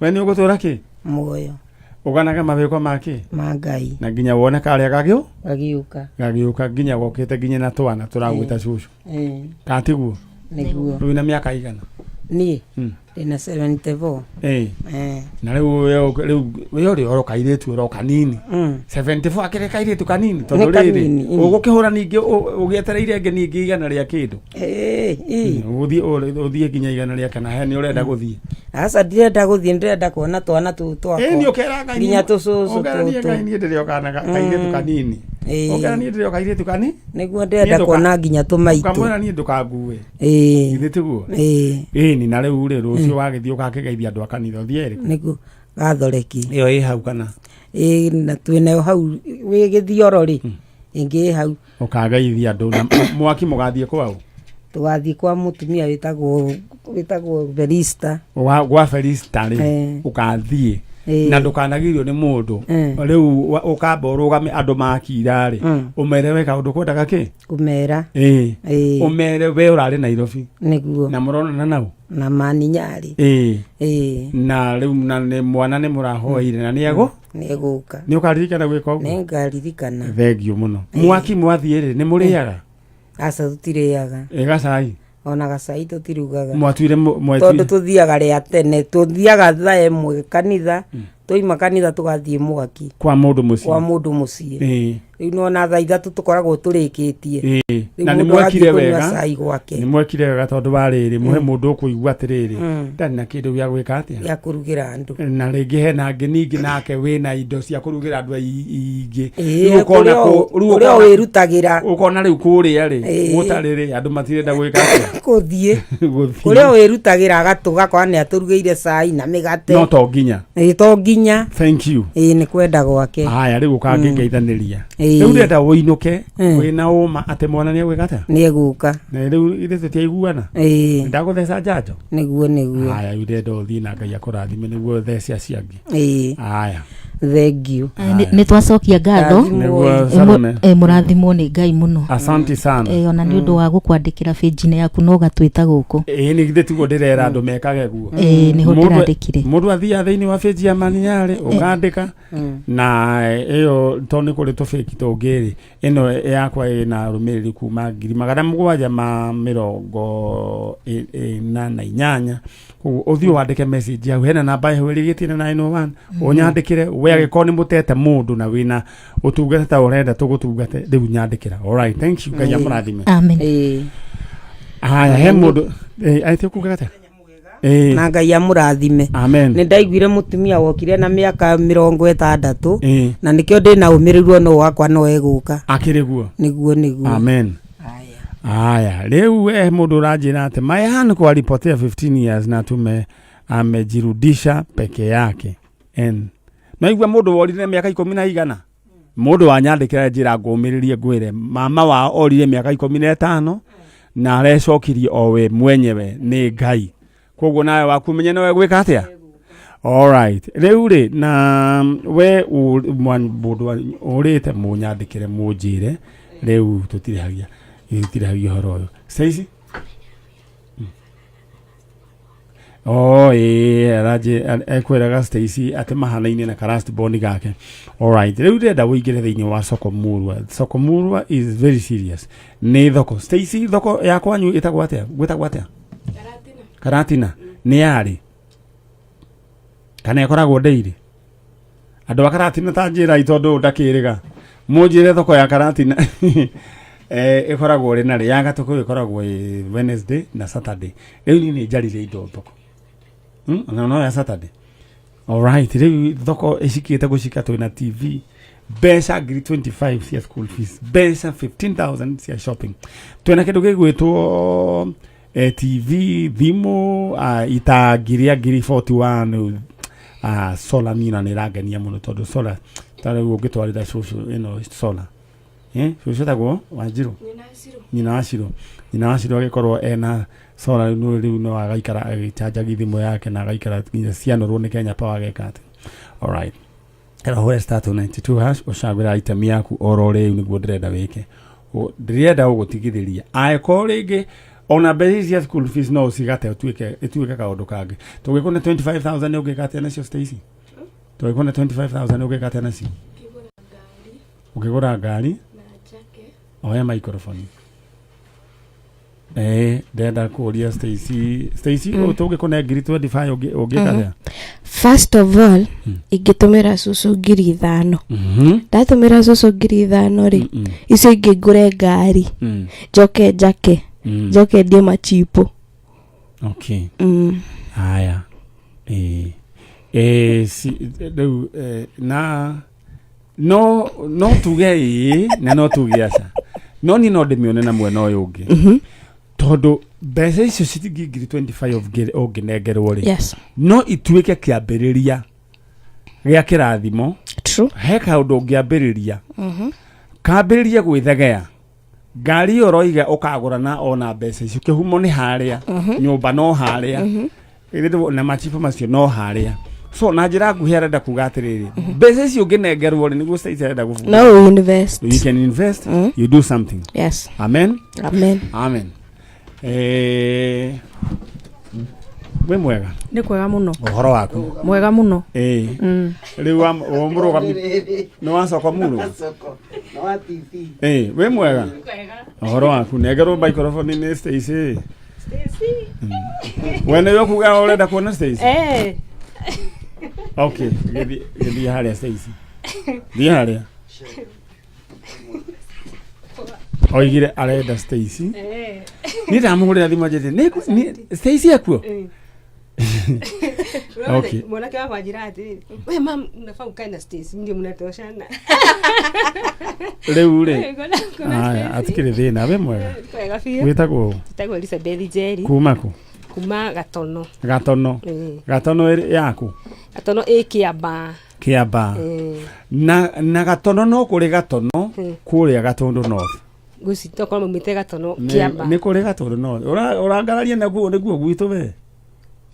we nĩ ũgũtũra kĩ? Muoyo. Ũganaga mawĩko ma kĩ? Ma Ngai. Na nginya wone karĩa gagĩũ Gagiũka. Gagĩũka nginya gokĩte nginya na twana tũragwĩta cũcũ. Kana tiguo? Nĩguo. Rĩu na mĩaka igana? Niĩ ndĩna 74. Na rĩu rĩu we ũrĩ oro kairĩtu oro kanini. 74 akĩrĩ kairĩtu kanini tondũ Nĩ rĩrĩ kanini, ũgũkĩhũra ningĩ ũgĩetereire ĩngĩ ningĩ igana rĩa kĩndũ. Ũgũthiĩ ũthiĩ nginya igana rĩa kana he nĩ ũrenda gũthiĩ? Aca, ndirenda gũthiĩ, ndĩrenda kuona twana tũu twakwa. Ĩni ũkera Ngai nginya tũcũcũ ũkera niĩ tũtũ. Ngai niĩ ndĩrĩ o kana kairĩtu kanini. Ũkera niĩ ndĩrĩ o kairĩtu kani Nĩguo ndĩrenda kuona nginya tũmaitũ. Ũkamwĩra niĩ ndũkangue. Githĩ tiguo? Ĩĩ. Ĩni, na rĩu rĩ, rũciũ wagĩthiĩ ũgakĩgeithia andũ a kanitha, ũthiĩ ĩrĩkũ? Nĩguo gathoreki. Ĩyo ĩ hau kana? Ĩĩ, na twĩnayo hau wĩ gĩthioro rĩ, ĩngĩ ĩ hau. Ũkageithia andũ na mwaki mũgathiĩ kwaũ? Tũgathiĩ kwa mũtumia wĩtagwo Felista. Gwa Felista rĩ, ũgathiĩ. Na ndũkanagirio nĩ mũndũ. Rĩu ũkamba ũrũgame andũ makira rĩ, ũmere we kaũndũ kwendaga kĩ Kũmera. Ĩĩ. Ũmere we ũrarĩ Nairobi. Nĩguo. Na mũronana nau. Na maninyarĩ. Ĩĩ. Na rĩu na nĩ mwana nĩ mũrahoeire na nĩ egũ Nĩ egũka. Nĩ ũkaririkana gwĩka ũguo? Nĩ ngaririkana. Thengiũ mũno. Mwaki mwathiĩ rĩ, nĩ mũrĩaga? Aca, tũtirĩaga. Ĩ gacai? Ona gacai tũtirugaga. Mwatuire Tondũ tũthiaga rĩa tene, tũthiaga thaa 1 kanitha, twaima kanitha tũgathiĩ mwaki. Kwa mũndũ mũciĩ. Kwa mũndũ mũciĩ. Rĩu nona thaa 3 tũkoragwo tũrĩkĩtie. Rĩu Na nĩ mũndũ mwekire agathiĩ kũnyua wega. cai gwake. Nĩ mwekire wega tondũ wa rĩrĩ, mũhe mũndũ ũkũigua atĩrĩrĩ, ndarĩ na kĩndũ gĩa gwĩka atĩa, gĩa kũrugĩra andũ. Na rĩngĩ hena angĩ ningĩ nake wĩna indo cia kũrugĩra andũ aingĩ. Ĩĩ, Rĩu ũkona kũrĩa rĩu kũrĩa wĩrutagĩra. Ũkona rĩu kũrĩa rĩ, gũtarĩ rĩ, andũ matirenda gwĩka atĩa? Kũthiĩ. Gũthiĩ. Kũrĩa wĩrutagĩra agatũgakora nĩ atũrugĩire cai na mĩgate. No to nginya. Ĩĩ, to nginya. Thank you. Ĩĩ, nĩ kwenda gwake. Haya, rĩu ũkangĩngeithanĩria. Rĩu ndĩrenda ũinũke wĩna ũma atĩ mwana nĩ egwĩka atĩa? Nĩ egũka. Na rĩu ithuĩ tũtiaiguana. Ndagũtheca njanjo. Nĩguo, nĩguo. Haya, rĩu ndĩrenda ũthiĩ na Ngai akũrathime nĩguo thece acio angĩ. Haya. Thengiũ. Nĩ twacokia ngatho. Nĩguo, Salome. Mũrathimwo nĩ Ngai mũno. Asante sana. Ona nĩ ũndũ wa gũkwandĩkĩra bĩnji-inĩ yaku na ũgatwĩta gũkũ. Ĩĩ, nĩ githĩ tiguo ndĩrera andũ mekage guo? Ĩĩ, nĩho ndĩrandĩkire. Mũndũ athiaga thĩinĩ wa page ya Maniarĩ ũkandĩka na ĩyo, tondũ nĩ kũrĩ tũbĩki tũngĩ rĩ, ĩno yakwa ĩna arũmĩrĩri kuma 748,000. Koguo ũthiĩ wandĩke message hau, hena namba ĩho ĩrĩgĩtie na 901, ũnyandĩkĩre we angĩkorwo nĩ mũtete mũndũ na wĩna ũtungata ta ũrenda tũgũtungate, rĩu nyandĩkĩra. Alright, thank you, Ngai amũrathime. Amen. Haya, he mũndũ aĩte kuga atĩa? Na Ngai amũrathime. Amen. Nĩ ndaiguire mũtumia wokire na mĩaka 60, na nĩkĩo ndĩna ũmĩrĩru ono wakwa no egũka. Akĩrĩ guo. Nĩguo, nĩguo. Amen. Haya, rĩu mũndũ ũranjĩra atĩ Mayan kwa alipotea 15 years na tume amejirudisha peke yake. En. Naigua mũndũ worire mĩaka ikũmi na igana, mũndũ wanyandĩkĩra njĩra ngũmĩrĩrie ngwĩre mama wao orire mĩaka 15 na arecokirie o we mwenyewe nĩ Ngai. Koguo nawe waku menye nowe gwĩka atĩa. Alright, rĩu rĩ, na we mũndũ ũrĩte mũnyandĩkĩre mũnjĩre, rĩu tũtirĩhagia ũhoro ũyũ Stacy. Oh, ĩĩ, ekwĩraga Stacy atĩ mahanaine na ka born gake. Alright, rĩu ndĩrenda ũingĩre thĩinĩ wa soko murwa. Soko murwa is very serious. Nĩ thoko. Stacy, thoko ya kwanyu ĩtagwo atĩa? Gwĩtagwo atĩa? Karatina. Nĩ yarĩ? Kana ĩkoragwo ndĩirĩ? Andũ a Karatina ta njĩrai tondũ ndakĩrĩga. Mũnjĩre thoko ya Karatina ĩkoragwo rĩ na rĩ? Ya Gatũkũ ĩkoragwo ĩ Wednesday na Saturday. Rĩu niĩ nĩ njarire indo thoko. Ona no ya Saturday. Alright, rĩu thoko ĩcikĩte gũcika, twĩna TV, mbeca ngiri 25 cia school fees, mbeca 15,000 cia shopping. Twĩna kĩndũ gĩgwĩtwo TV, thimũ, itangi rĩa ngiri 41, solar. Niĩ na nĩ ĩrangenia mũno tondũ solar, ta rĩu ũngĩtwarĩra cũcũ ĩno solar, cũcũ etagwo Wanjirũ, nyina wa Ciro, nyina wa Ciro agĩkorwo ena solar rĩu, rĩu no agaikara agĩcanjagia thimũ yake na agaikara nginya cianorwo nĩ Kenya Power ageka atĩ. Alright, ĩra ũhũre star 292 hash ũcagũre item yaku oro rĩu nĩguo ndĩrenda wĩke. Ndĩrenda gũgũtigithĩria angĩkorwo rĩngĩ ona mbeca ici cia school fees no ũcigate ũtuĩke ĩtuĩke kaũndũ kangĩ. Tũngĩkũne 25,000 ũngĩka atĩa nacio, Stacy? Tũngĩkũne 25,000 ũngĩka atĩa nacio? Ũngĩgũra ngari. Oya microphone. Ndenda kũria Stacy, Stacy, tũngĩkũne ngiri 25 ũngĩka atĩa? First of all, ingĩtũmĩra cũcũ 5,000. Ndatũmĩra cũcũ 5,000 rĩ, icio ingĩ ngũre ngari, njoke njake, njoke ndie machipo. Haya, ĩĩ, rĩu na no tuge ĩĩ na no tuge aca, no niĩ no ndĩmĩone na mwena ũyũ ũngĩ, tondũ mbeca icio ciringi ngiri 25 ũngĩnengerwo rĩ, no ituĩke kĩambĩrĩria gĩa kĩrathimo. True. He kaũndũ ũngĩambĩrĩria, kambĩrĩria gwĩthegea ngari ĩyo ũroiga ũkagũra na ona mbeca icio kĩhumo nĩ harĩa, nyũmba no harĩa. Githĩ na machibu macio no harĩa. So na njĩra nguhĩ arenda kuga atĩrĩrĩ, mbeca icio ũngĩnengerwo rĩ, nĩguo Stacy arenda gũbundithia. No invest. You can invest, you do something. Yes. Amen. Amen. Amen. Wĩ mwega? Nĩ kwega mũno. Ũhoro waku? Mwega mũno. Ĩĩ. Rĩu wa mũrũgami nĩ wacoka mũrũ. Ĩĩ, wĩ mwega? Ũhoro waku? Nengerwo microphone nĩ Stacy. We nĩwe ũkuga ũrenda kuona Stacy? Eh. Okay, gĩthiĩ gĩthiĩ harĩa Stacy. Thiĩ harĩa. Oigire arenda Stacy. Eh. Niĩ ndamũhũrĩra thimũ anjĩrire, Stacy ekuo? Okay. Mwanake wakwa anjĩra atĩrĩrĩ, we mam, unafaa ukae na Stacy, ndio mnatoshana. Rĩu rĩ, Kuna aya, Stacy. atikĩrĩ thĩna, wĩ mwega? Kwega biũ. Wĩtagwo ũ? Njĩtagwo Elizabeth Njeri. Kuma kũ? Kuma Gatono. Gatono. Ĩĩ. Gatono ĩrĩ yaku? Gatono ĩ Kĩambaa. Kĩambaa. Ĩĩ. Na Gatono no kũrĩ Gatono kũrĩa Gatũndũ North. Ngwĩciria tokorwo maumĩte Gatono Nĩ Kĩambaa. nĩ kũrĩ Gatũndũ North. Ũrangararia naguo nĩguo gwitũ we.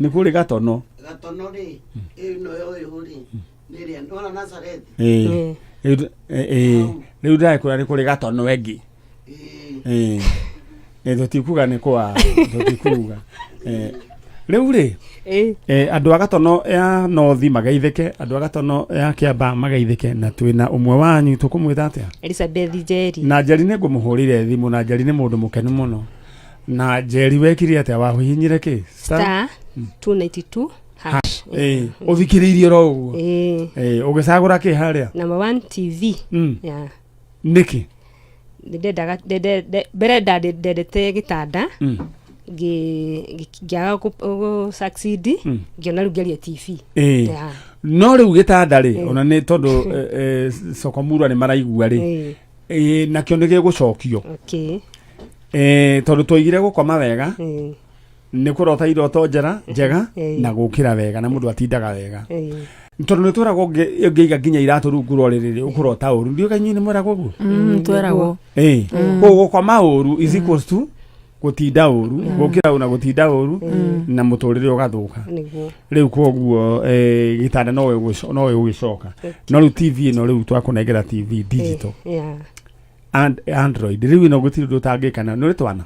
Nĩ kũrĩ Gatono. Gatono rĩ, ĩno ũyũ rĩ, nĩ ĩrĩa nĩwona Nazareth. Ĩĩ. Rĩu ĩĩ, rĩu ndĩrakwĩra nĩ kũrĩ Gatono ĩngĩ. Ĩĩ. Ĩĩ, tũtikuga nĩ kwa tũtikuga. Ĩĩ. Rĩu rĩ, andũ a Gatono ya North mageithĩke, andũ a Gatono ya Kĩambaa mageithĩke, na twĩna ũmwe wanyu tũkũmwĩta atĩa? Elizabeth Njeri. Na Njeri nĩ ngũmũhũrĩire thimũ, na Njeri nĩ mũndũ mũkenu mũno. Na Njeri wekire atĩa, wahihinyire kĩ? Star 292 hash. Ĩĩ, ũthikĩrĩirie oro ũguo. Ĩĩ. Ĩĩ, ũgĩcagũra kĩ harĩa? Number 1 TV. Yeah. Nĩkĩ? Nĩndendaga mbere ndendete gĩtanda, ngĩaga gũ succeed, ngĩona rĩu ngerie TV. Ĩĩ. Yeah. No rĩu gĩtanda rĩ, Ĩĩ. ona nĩ tondũ Sokomurwa nĩ maraigua rĩ, Ĩĩ. ĩĩ, nakĩo nĩ gĩgũcokio. Okay. Tondũ twaigire gũkoma wega, Ĩĩ. nĩ kũrota iroto njega njega, Ĩĩ. na gũkĩra wega, na mũndũ atindaga wega. Ĩĩ. Tondũ nĩ twĩragwo ũngĩiga nginya iratũ rungu rwa rĩrĩ ũkũrota ũru. Ndiũĩ kana inyuĩ nĩ mweragwo ũguo? Tweragwo. Ĩĩ. Koguo gũkoma ũru is equals to gũtinda ũru, gũkĩra ũru na gũtinda ũru, na mũtũrĩre ũgathũka. Nĩguo. Rĩu koguo gĩtanda no gĩgũgĩcoka. No rĩu TV ĩno rĩu twakũnengera TV digital. Yeah. And Android. Rĩu ĩno gũtirĩ ũndũ ũtangĩka nayo. Nĩ ũrĩ twana?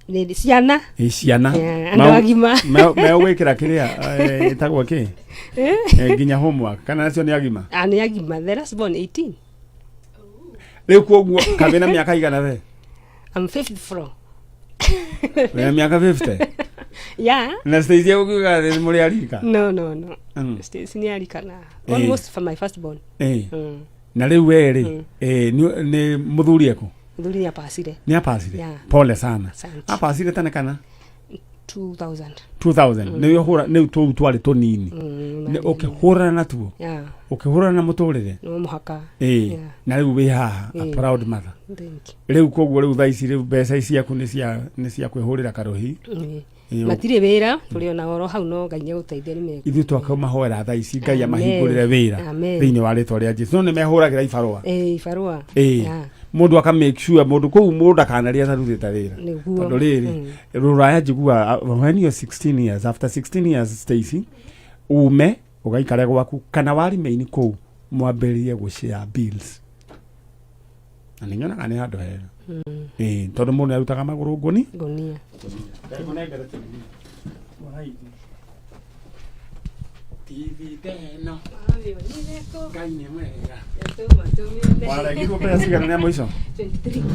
Nĩ ciana. Ĩ, ciana. Yeah, andũ agima. Megwĩkĩra kĩrĩa ĩtagwo kĩ? Nginya homework. Kana nacio nĩ agima? Ah, nĩ agima. The last born 18. Rĩu koguo kabĩ na mĩaka igana we? I'm 54. Wĩna mĩaka 50? Yeah. Na Stacy agũkiuga atĩ mũrĩ arika? No, no, no. Stacy nĩ arika na almost for my first born. Ĩĩ. Na rĩu we rĩ, nĩ mũthuri eku? Mũthuri nĩ apacire. Nĩ apacire? Yeah. Pole sana. Asante. Apacire tene kana? 2000. 2000. Nĩ ũhũra nĩ tũu twarĩ tũnini. Nĩ ũkĩhũrana natuo. Yeah. Ũkĩhũrana na mũtũrĩre. No mũhaka. Ĩĩ. Yeah. Na rĩu wĩ haha, a Ĩĩ. proud mother. Thank you. Rĩu koguo rĩu thaa ici rĩu mbeca ici ciaku nĩ cia kwĩhũrĩra karũhi. Ĩĩ. Ĩĩ, Matirĩ wĩra, tũrĩ ona oro hau no Ngai nĩegũteithia nĩ mega. Ithuĩ twakũmahoera thaa ici Ngai Amen. amahingũrĩre wĩra Amen. thĩinĩ wa rĩtwa rĩa Jesu. No nĩ mehũragĩra ibarũa. Ĩĩ, ibarũa. Ĩĩ. Yeah. Mũndũ aka make sure mũndũ kũu mũndũ ndakanarĩe atarutĩte wĩra. Nĩguo. Tondũ rĩrĩ, rũraya njiguaga when you're 16 years, after 16 years Stacy, ume ũgaikare gwaku kana wa remain kũu mwambĩrĩrie gũ share bills. Na nĩ nyonaga nĩ handũ hega. Ĩĩ, tondũ mũndũ nĩ arutaga magũrũ ngũni. Ngũnia. TV teno. Ngai nĩ mwega. Waregirwo mbeca cigana nĩ mũico?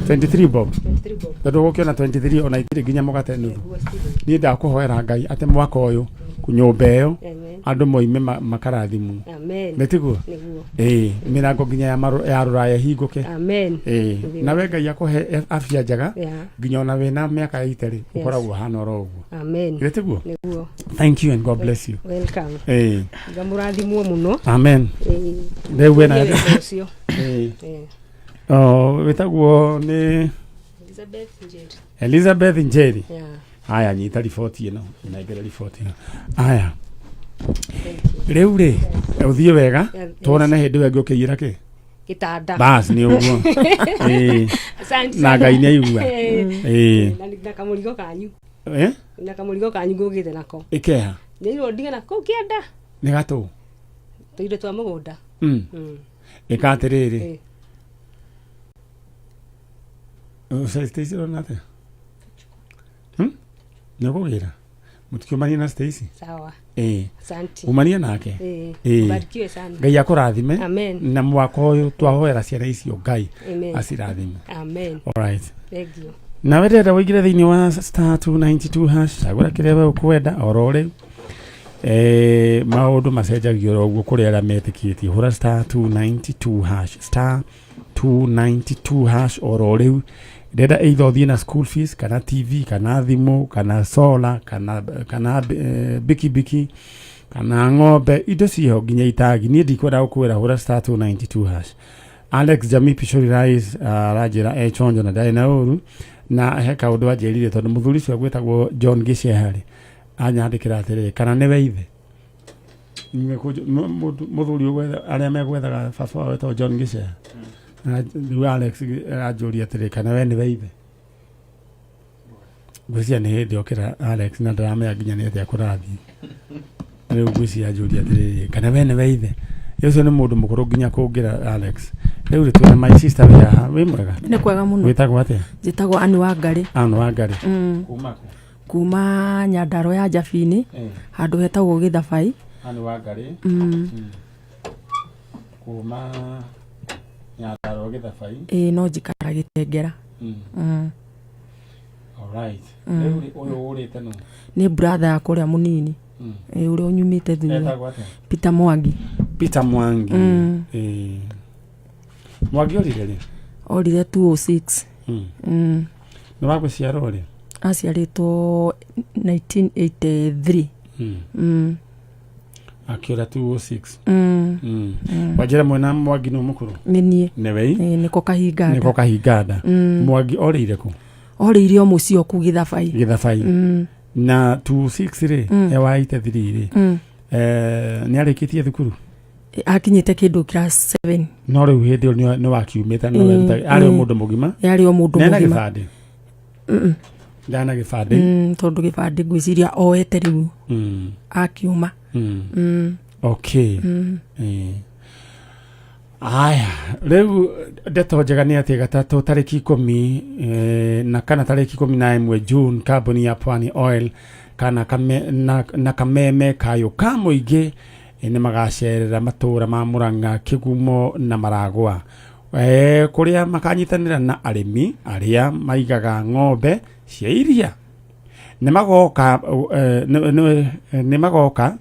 23 bob. 23 bob. Tondũ ũgũkĩona 23 ona itirĩ nginya mũgate nuthu. Niĩ ndakũhoera Ngai atĩ mwaka ũyũ nyũmba ĩyo Amen. andũ moime makarathimwo. Amen. Nĩ tiguo? Nĩguo. Ĩĩ, mĩrango nginya ya rũraya ĩhingũke. Amen. Ĩĩ, Nĩguo. nawe Ngai akũhe afya njega Yeah. nginya ona wĩna mĩaka ya ite rĩ Yes. ũkoragwo ũhana oro ũguo. Amen. Nĩ tiguo? Nĩguo. Thank you and God bless you. Welcome. Ĩĩ. Ngamũrathimwo mũno. Amen. Ĩĩ. Rĩu wĩna Nĩ wĩra ũcio. Ĩĩ. Ĩĩ. Oh, wĩtagwo nĩ Elizabeth Njeri. Elizabeth Njeri. Yeah. Aya, nyita riboti ĩno, nengere riboti ĩno. Aya. Rĩu rĩ, ũthiĩ wega, Yeah, tuonane hĩndĩ ĩyo ĩngĩ ũkĩiyĩra kĩ? Gĩtanda. Bas, nĩ ũguo. Ĩĩ. Asante Na sana. Ngai nĩ aigua. Ĩĩ. Ĩĩ. Na kamũrigo kanyu. Eh? Na kamũrigo kanyu ngũkĩte nako. Ĩkeha. Nĩirwo ndige nako kĩanda. Nĩ gatũ. Tũindo twa mũgũnda. Ĩka atĩrĩrĩ. Stacy ũrona atĩa? Nĩ ũkũgĩra mũtikiumanie na Stacy. Sawa. Ĩĩ. Asante. Umanie nake. Ĩĩ. Ĩĩ. Ubarikiwe sana. Ngai akũrathime. Amen. Na mwaka ũyũ twahoera ciana icio Ngai Amen. acirathime. Amen. Alright. Thank you. Nawe ndĩrenda ũingĩre thĩinĩ wa star 292 hash, cagũra kĩrĩa we ũkwenda oro rĩu. Maũndũ macenjagio oro ũguo kũrĩ arĩa metĩkĩtie. Hũra star 292 hash, star 292 hash oro rĩu. Ndĩrenda either ũthiĩ na school fees kana TV kana thimũ kana solar kana bikibiki kana ng'ombe, indo ciho nginya itagi. Niĩ ndikwenda gũkwĩra, hũra star 292 hash. Alex Jamii Pishori Rais aranjĩra e chonjo na ndarĩ na ũru, na he kaũndũ anjĩrire tondũ mũthuri ũcio gwĩtagwo John Gĩceha-rĩ, anyandĩkĩra atĩrĩrĩ, kana nĩwe ithe mũthuri arĩa megwethaga baba wao wetagwo John Gĩceha. Na rĩu Alex aranjũria atĩrĩ, kana we nĩwe ithe. Ngwĩciria nĩ hĩndĩ okĩra Alex na ndaramenya nginya nĩ atĩa kũrathiĩ. Rĩu ngwĩciria anjũria atĩrĩrĩ, kana we nĩwe ithe. Ũcio nĩ mũndũ mũkũrũ nginya kũngĩra Alex. Rĩu rĩ, twĩna my sister wĩ haha. Wĩ mwega? Nĩ kwega mũno. Wĩtagwo atĩa? Njĩtagwo Anne Wangari. Anne Wangari. Kuma kũ? Kuma Nyandarua ya Njabini, handũ hetagwo Gĩthabai. Anne Wangari. Kuma Nyandarua Gĩthabai. Ĩĩ, no njikaraga Gĩtengera. Alright. Rĩu rĩ, ũyũ ũrĩte nũ? Nĩ brother yakwa ũrĩa mũnini. Ĩĩ, ũrĩa ũnyumĩte thutha. Etagwo atĩa? Peter Mwangi. Peter Mwangi. Ĩĩ. Mwangi orire rĩ? Orire 206. Nĩ wa gũciarwo rĩ? Aciarĩtwo 1983. Akĩũra 206. Wanjĩra mwena Mwangi nĩ mũkũrũ? Nĩ niĩ. Nĩwe? Ĩĩ, nĩko kahinganda. Nĩko kahinganda. Mwangi orĩire kũ? Orĩire o mũciĩ o kũu Gĩthabai. Gĩthabai. Na 26 rĩ, e wa 83 rĩ, nĩ arĩkĩtie thukuru? Akinyĩte kĩndũ class 7. No rĩu hĩndĩ ĩyo nĩ wakiumĩte no arĩ o mũndũ mũgima? Yarĩ o mũndũ Nĩ ena mũgima. gĩbandĩ? Ndarĩ na gĩbandĩ? Tondũ gĩbandĩ ngwĩciria oete rĩu akiuma. Okay. Aya, rĩu ndeto njega nĩ atĩ gatatũ tarĩki 10 na kana tarĩki 11 June, kambuni ya Pwani Oil kana kame, na kameme kayũ ka mũingĩ nĩ magacerera matũra ma Murang'a, Kĩgumo na Maragwa, kũrĩa makanyitanĩra na arĩmi arĩa maigaga ng'ombe cia iria. Nĩ magoka nĩ magoka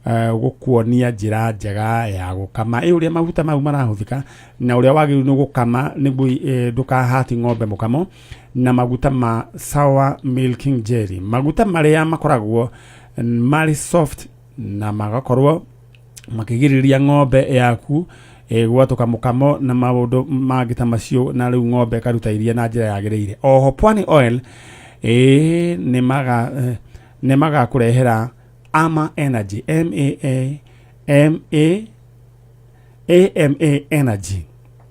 gũkuonia njĩra njega ya gũkama, ĩ ũrĩa maguta mau marahũthĩka na ũrĩa wagĩrĩirwo nĩ gũkama nĩguo ndũkahati ng'ombe mũkamo, na maguta ma sour milking jelly, maguta marĩa makoragwo marĩ soft na magakorwo makĩgirĩrĩria ng'ombe yaku gwatũka mũkamo na maũndũ mangĩ ta macio, na rĩu ng'ombe ĩkaruta iria na njĩra yagĩrĩire. Oho Pwani Oil nĩ magakũrehera Ama Energy, M A A M A AMA Energy.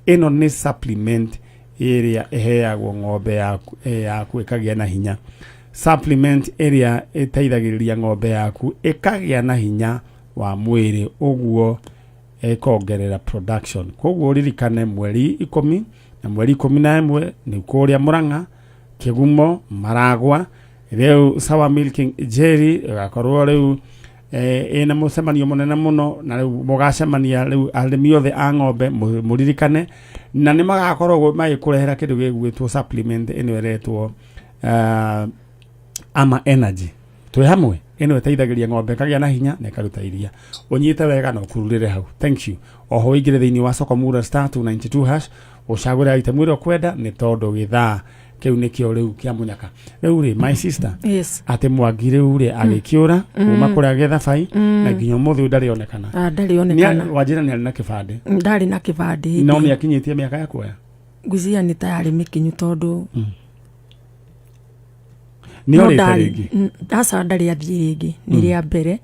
Ĩno nĩ supplement ĩrĩa ĩheagwo ng'ombe yaku ĩkagĩa na hinya, supplement ĩrĩa ĩteithagĩrĩria ng'ombe yaku ĩkagĩa na hinya wa mwĩrĩ, ũguo ĩkongerera production. Koguo ũririkane mweri 10 na mweri 11 nĩ kũrĩa Murang'a, Kĩgumo, Maragwa. Rĩu Sour Milking Jelly ĩgakorwo rĩu ĩna mũcemanio mũnene mũno, na rĩu mũgacemania rĩu arĩmi othe a ng'ombe mũririkane, na nĩ magakorwo magĩkũrehera kĩndũ gĩgwĩtwo supplement ĩno ĩretwo Ama Energy. Twĩ hamwe, ĩno ĩteithagĩria ng'ombe ĩkagĩa na hinya na ĩkaruta iria. Ũnyite wega na ũkururĩre hau. Thank you. Oho ũingĩre thĩinĩ wa soko mura star 292 hash, ũcagũre item ĩrĩa ũkwenda, nĩ tondũ gĩthaa kĩu nĩkĩo rĩu kĩa mũnyaka. Rĩu rĩ, my sister, Yes. atĩ Mwangi rĩu rĩ agĩkĩũra kuma kũrĩa Gĩthabai, na nginya ũmũthĩ ũyũ ndarĩ onekana. Ah, ndarĩ onekana. Wanjĩra nĩ arĩ na kĩbandĩ? Ndarĩ na kĩbandĩ. No nĩ akinyĩtie mĩaka ya kuoya? Ngwĩciria nĩ ta yarĩ mĩkinyu tondũ Nĩ no orĩte ndarĩ- rĩngĩ? Aca, ndarĩ athiĩ rĩngĩ, nĩ rĩa mbere.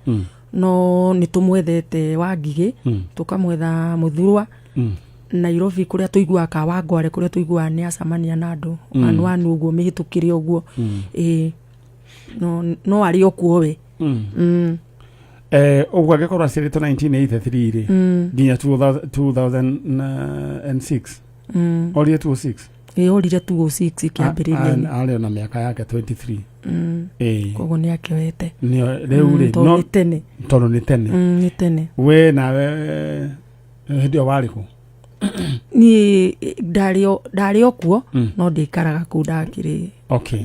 No nĩ tũmwethete Wangigĩ, tũkamwetha Mũthurwa, Nairobi kũrĩa tũiguaga, ka Wangware kũrĩa tũiguaga nĩ acemania na andũ anu anu ũguo mĩhĩtũkĩre ũguo. Ĩĩ, no arĩ o kuo we. Ũguo angĩkorwo aciarĩtwo 1983 rĩ, nginya 2006, orire 206. Ĩ, orire 206 kĩambĩrĩria-inĩ. Arĩ ona mĩaka yake 23. Ĩĩ. Koguo nĩ akĩoete. Rĩu rĩ, tondũ nĩ tene. Tondũ nĩ tene. Nĩ tene. We nawe hĩndĩ ĩyo warĩ kũ? Niĩ ndarĩ o kuo, no ndĩikaraga kũu, ndakĩrĩ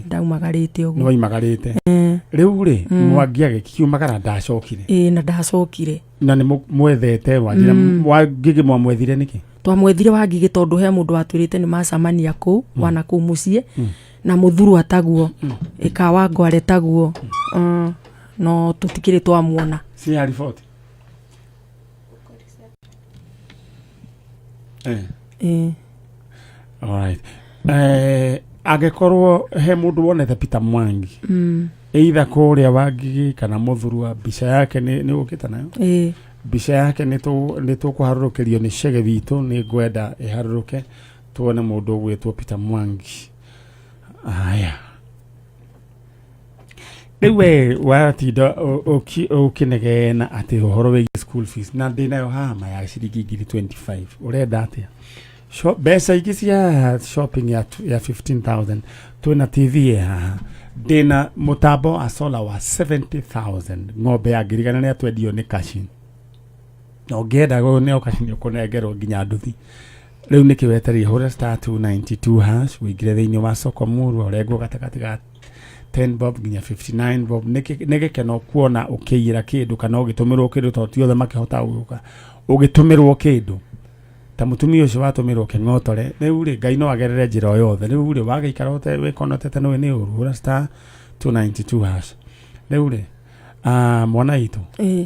ndaumagarĩte Nĩ ũguo. Waimagarĩte. Rĩu rĩ, Mwangi agĩkiumagara ndacokire? Ĩĩ, na ndacokire. Na nĩ mwethete wanjĩra Wangigĩ mwamwethire nĩkĩ? Twamwethire Wangigĩ tondũ he mũndũ watwĩrĩte nĩ macamania kũu, wana kũu mũciĩ, na mũthuru ataguo, ĩkawa ngware taguo. No tũtikĩrĩ twamuona. Si ya riboti. Ĩĩ. Alright. Angĩkorwo he mũndũ wonete Peter Mwangi, either kũrĩa Wangigĩ kana Mũthurwa, mbica yake nĩ ũkĩte nayo? Ĩĩ. Mbica yake nĩ tũkũharũrũkĩrio nĩ Chege witũ, nĩ ngwenda ĩharũrũke tuone mũndũ ũgwĩtwo Peter Mwangi. Aya, rĩu we watinda ũkĩnegena atĩ ũhoro wĩgiĩ school fees, na ndĩ nayo haha ma ya ciringi ngiri 25. Ũrenda atĩa? Mbeca ingĩ cia shopping ya 15,000, twĩna TV ĩ haha, ndĩna mũtambo wa solar wa 70,000, ng'ombe ya ngiri igana rĩa twendio nĩ kaci, na ũngĩenda nĩ kaci nĩ ũkũnengerwo nginya nduthi. Rĩu nĩkĩ wetereire? Hũra *292 hash ũingĩre thĩinĩ wa soko murwa, ũrengwo gatagatĩ ga 10 bob nginya 59 bob. Nĩ gĩkeno kuona ũkĩiyĩra kĩndũ kana ũgĩtũmĩrwo kĩndũ, tondũ ti othe makĩhotaga gũka ũgĩtũmĩrwo kĩndũ ta mũtumia ũcio watũmĩrwo kĩng'otore. Rĩu rĩ, Ngai no agerere njĩra o yothe. Rĩu rĩ, wagĩikara ũte wĩkonotete nĩwe nĩ ũru. Hũra *292 hash. Rĩu rĩ, mwana witũ,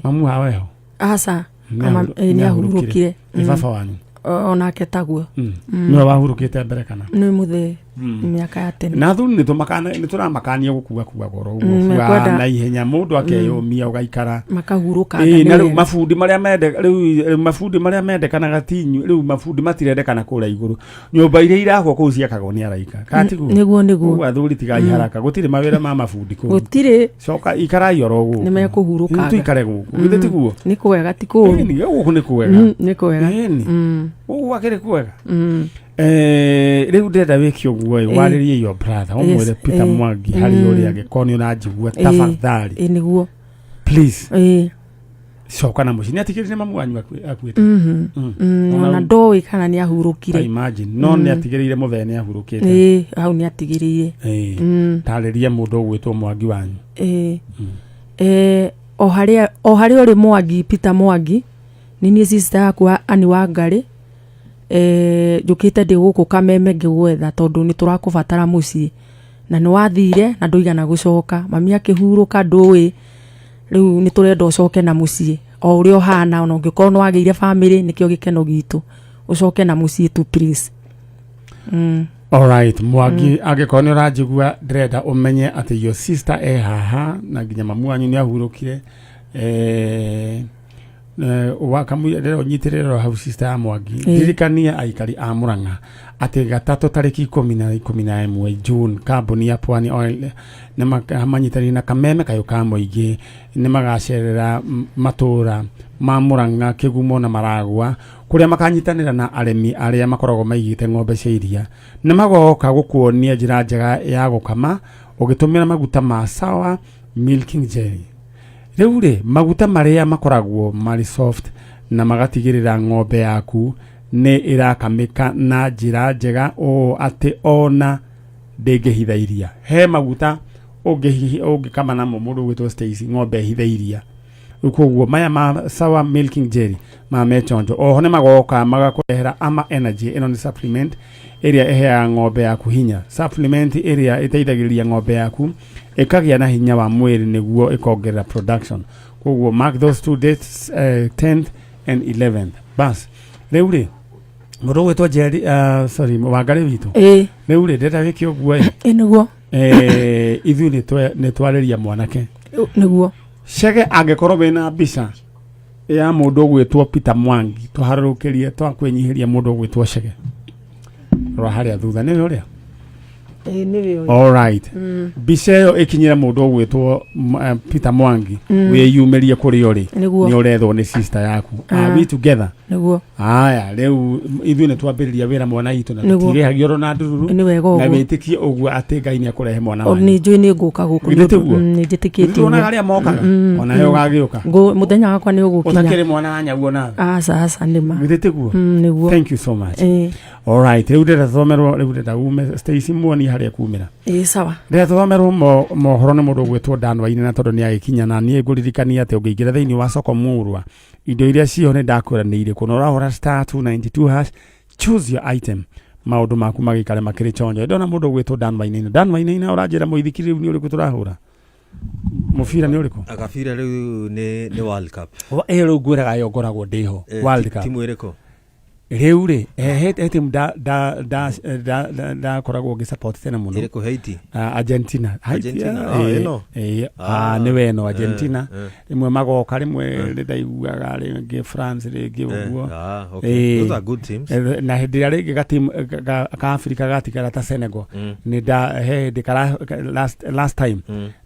mamu haweho? Aca. Nĩ ahurũkire. Nĩ baba wanyu? Onake taguo. Nĩwe wahurũkĩte mbere kana? Nĩ mũthee, mĩaka ya tene. Na athuri nĩ tũramakania gũkua kua goro ũguo, kua na ihenya mũndũ akeyũmia ũgaikara. Makahurũka. Ĩĩ, na rĩu mabundi marĩa mende rĩu mabundi marĩa mendekanaga ti inyuĩ. Rĩu mabundi matirendekana kũrĩa igũrũ. Nyũmba iria irakwo kũu ciakagwo nĩ araika, kana tiguo? Nĩguo, nĩguo. Koguo athuri tigai haraka, gũtirĩ mawĩra ma mabundi kũu. Gũtirĩ. Coka ikarai oro gũkũ. Nĩ mekũhurũkanga. Rĩu tuikare gũkũ, githĩ tiguo? Nĩ kwega, ti kũũru. Ĩni, gũkũ nĩ kwega. Nĩ kwega. Ĩni, gũkũ gwakĩrĩ kwega. Rĩu ndĩrenda wĩke ũguo ĩ, warĩrie your brother, ũmwĩre Peter Mwangi harĩ ũrĩa angĩkorwo nĩ ũranjigua, tafadhali. Ĩĩ, nĩguo. Please, coka na mũciĩ. Nĩ atigĩrĩire mamu wanyu akuĩte? Ona ndoĩ kana nĩ ahurũkire. I imagine no nĩ atigĩrĩire mũthee nĩ ahurũkĩte. Ĩĩ, hau nĩ atigĩrĩire. Tarĩria mũndũ ũgwĩtwo Mwangi wanyu. Ĩĩ. O harĩa ũrĩ Mwangi, Peter Mwangi, nĩ niĩ sister yaku Ani Wangari. Njũkĩte ndĩ gũkũ Kameme ngĩgwetha tondũ nĩ tũrakũbatara mũciĩ, na nĩ wathire na ndũigana gũcoka. Mami akĩhurũka, ndũĩ. Rĩu nĩ tũrenda ũcoke na mũciĩ o ũrĩa ũhana, ona ũngĩkorwo nĩ wagĩire family, nĩkĩo gĩkeno gitũ, ũcoke na mũciĩ tu please. Alright, Mwangi, angĩkorwo nĩ ũranjigua, ndĩrenda ũmenye atĩ your sister e haha na nginya mamu wanyu nĩ ahurũkire. Wakamũira ndĩrenda ũnyitĩrĩre o hau sister ya Mwangi. Ndirikania aikari a Murang'a atĩ gatatũ tarĩki 11 June, kambuni ya Pwani Oil nĩ manyitanĩire na Kameme Kayũ ka Mũingĩ nĩ magacerera matũũra ma Murang'a, Kĩgumo na Maragwa, kũrĩa makanyitanĩra na arĩmi arĩa makoragwo maigĩte ng'ombe cia iria. Nĩ magoka gũkuonia njĩra njega ya gũkama ũgĩtũmĩra maguta ma Sawa Milking Jelly. Rĩu rĩ, maguta marĩa makoragwo marĩ soft na magatigĩrĩra ng'ombe yaku nĩ ĩrakamĩka na njĩra njega ũũ atĩ ona ndĩngĩhitha iria. He maguta ũngĩkama namo, mũndũ ũgwĩtwo Stacy, ng'ombe ĩhithe iria. Rĩu koguo maya ma Sawa Milking Jelly ma mechonjo. Oho nĩ magoka magakũrehera Ama Energy. Ĩno nĩ supplement ĩrĩa ĩheaga ng'ombe yaku hinya, supplement ĩrĩa ĩteithagĩrĩria ng'ombe yaku ĩkagĩa na hinya wa mwĩrĩ nĩguo ĩkongerera production. Koguo mark those two dates, 10th and 11th. Bas, rĩu rĩ, mũndũ ũgwĩtwo Jerry, sorry, Wangarĩ witũ, rĩu rĩ, ndĩrenda wĩke ũguo ĩ. Ĩĩ, nĩguo. Ithuĩ nĩ twarĩria mwanake. Nĩguo. Chege, angĩkorwo wĩna mbica ya mũndũ ũgwĩtwo Peter Mwangi, tũharũrũkĩrie, twakwĩnyihĩria mũndũ ũgwĩtwo Chege. Rora harĩa thutha, nĩwe ũrĩa. Ĩĩ, nĩwe ũyũ. Alright. Mbica ĩyo ĩkinyĩre mũndũ ũgwĩtwo Peter Mwangi wĩyumĩrie kũrĩa ũrĩ. Nĩguo. Nĩ ũrethwo nĩ sister yaku. Are we together? Nĩguo. Aya, rĩu ithuĩ nĩ twambĩrĩria wĩra mwana witũ na Nĩguo. tũtirĩhagio oro na ndururu. Nĩ wega Na ũguo. wĩtĩkie ũguo atĩ Ngai nĩ akũrehe mwana O, wanyu. nĩ njũĩ nĩ ngũka gũkũ Githĩ nĩ ũndũ- tiguo? nĩ njĩtĩkĩtie Githĩ tuonaga ũguo. arĩa mokaga? Ona we ũgagĩũka. Mũthenya wakwa nĩ ũgũkinya. Ũtakĩrĩ mwana wa nyaguo nawe. Aca, aca, nĩ ma. Githĩ tiguo? Nĩguo. Thank you so much. Ĩĩ. Alright, rĩu ndĩrenda tũthomerwo, rĩu ndĩrenda ume Stacy muonie harĩa kumĩra. Ĩĩ, sawa. Ndĩrenda tũthomerwo mohoro nĩ mũndũ ũgwĩtwo Dan Wainaina tondũ nĩ agĩkinya na niĩ ngũririkania atĩ ũngĩingĩra thĩinĩ wa soko murwa indo iria ciho nĩ ndakwĩra nĩ irĩkũ na ũrahũra star 292 hash, choose your item, maũndũ maku magĩikare makĩrĩ chonjo. Ndona mũndũ ũgwĩtwo Dan Wainaina. Dan Wainaina, ũranjĩra mũithikiri rĩu nĩ ũrĩkũ tũrahũra? Mũbira nĩ ũrĩkũ? Gabira rĩu nĩ World Cup. Ĩyo rĩu ngwĩraga yo ngoragwo ndĩho. World Cup. Timu ĩrĩkũ? Rĩu rĩ, he timu ndakoragwo ngĩ support tene mũno. Ĩrĩkũ, Haiti? Ah, Argentina. Haiti, Argentina, ah, ah, ĩno? Ah, nĩwe ĩno Argentina. Rĩmwe magoka, rĩmwe nĩndaiguaga rĩngĩ France rĩngĩ ũguo. Ah, okay. Those are good teams. Na hĩndĩ ĩrĩa rĩngĩ gatimu ka Africa gatigara ta Senegal, nĩ nda he hĩndĩ kara last time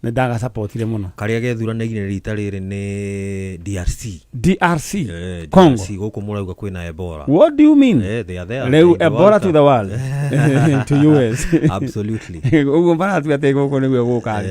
nĩ ndagasupportire mũno. Karĩa gethuranĩire rita rĩrĩ nĩ DRC. DRC? Congo. DRC gũkũ mũrauga kwĩna Ebola. What do you mean? They are there. Rĩu In the Ebola World to Cup. the world, to US. Absolutely. Ũguo maratua atĩ gũkũ nĩguo gũka.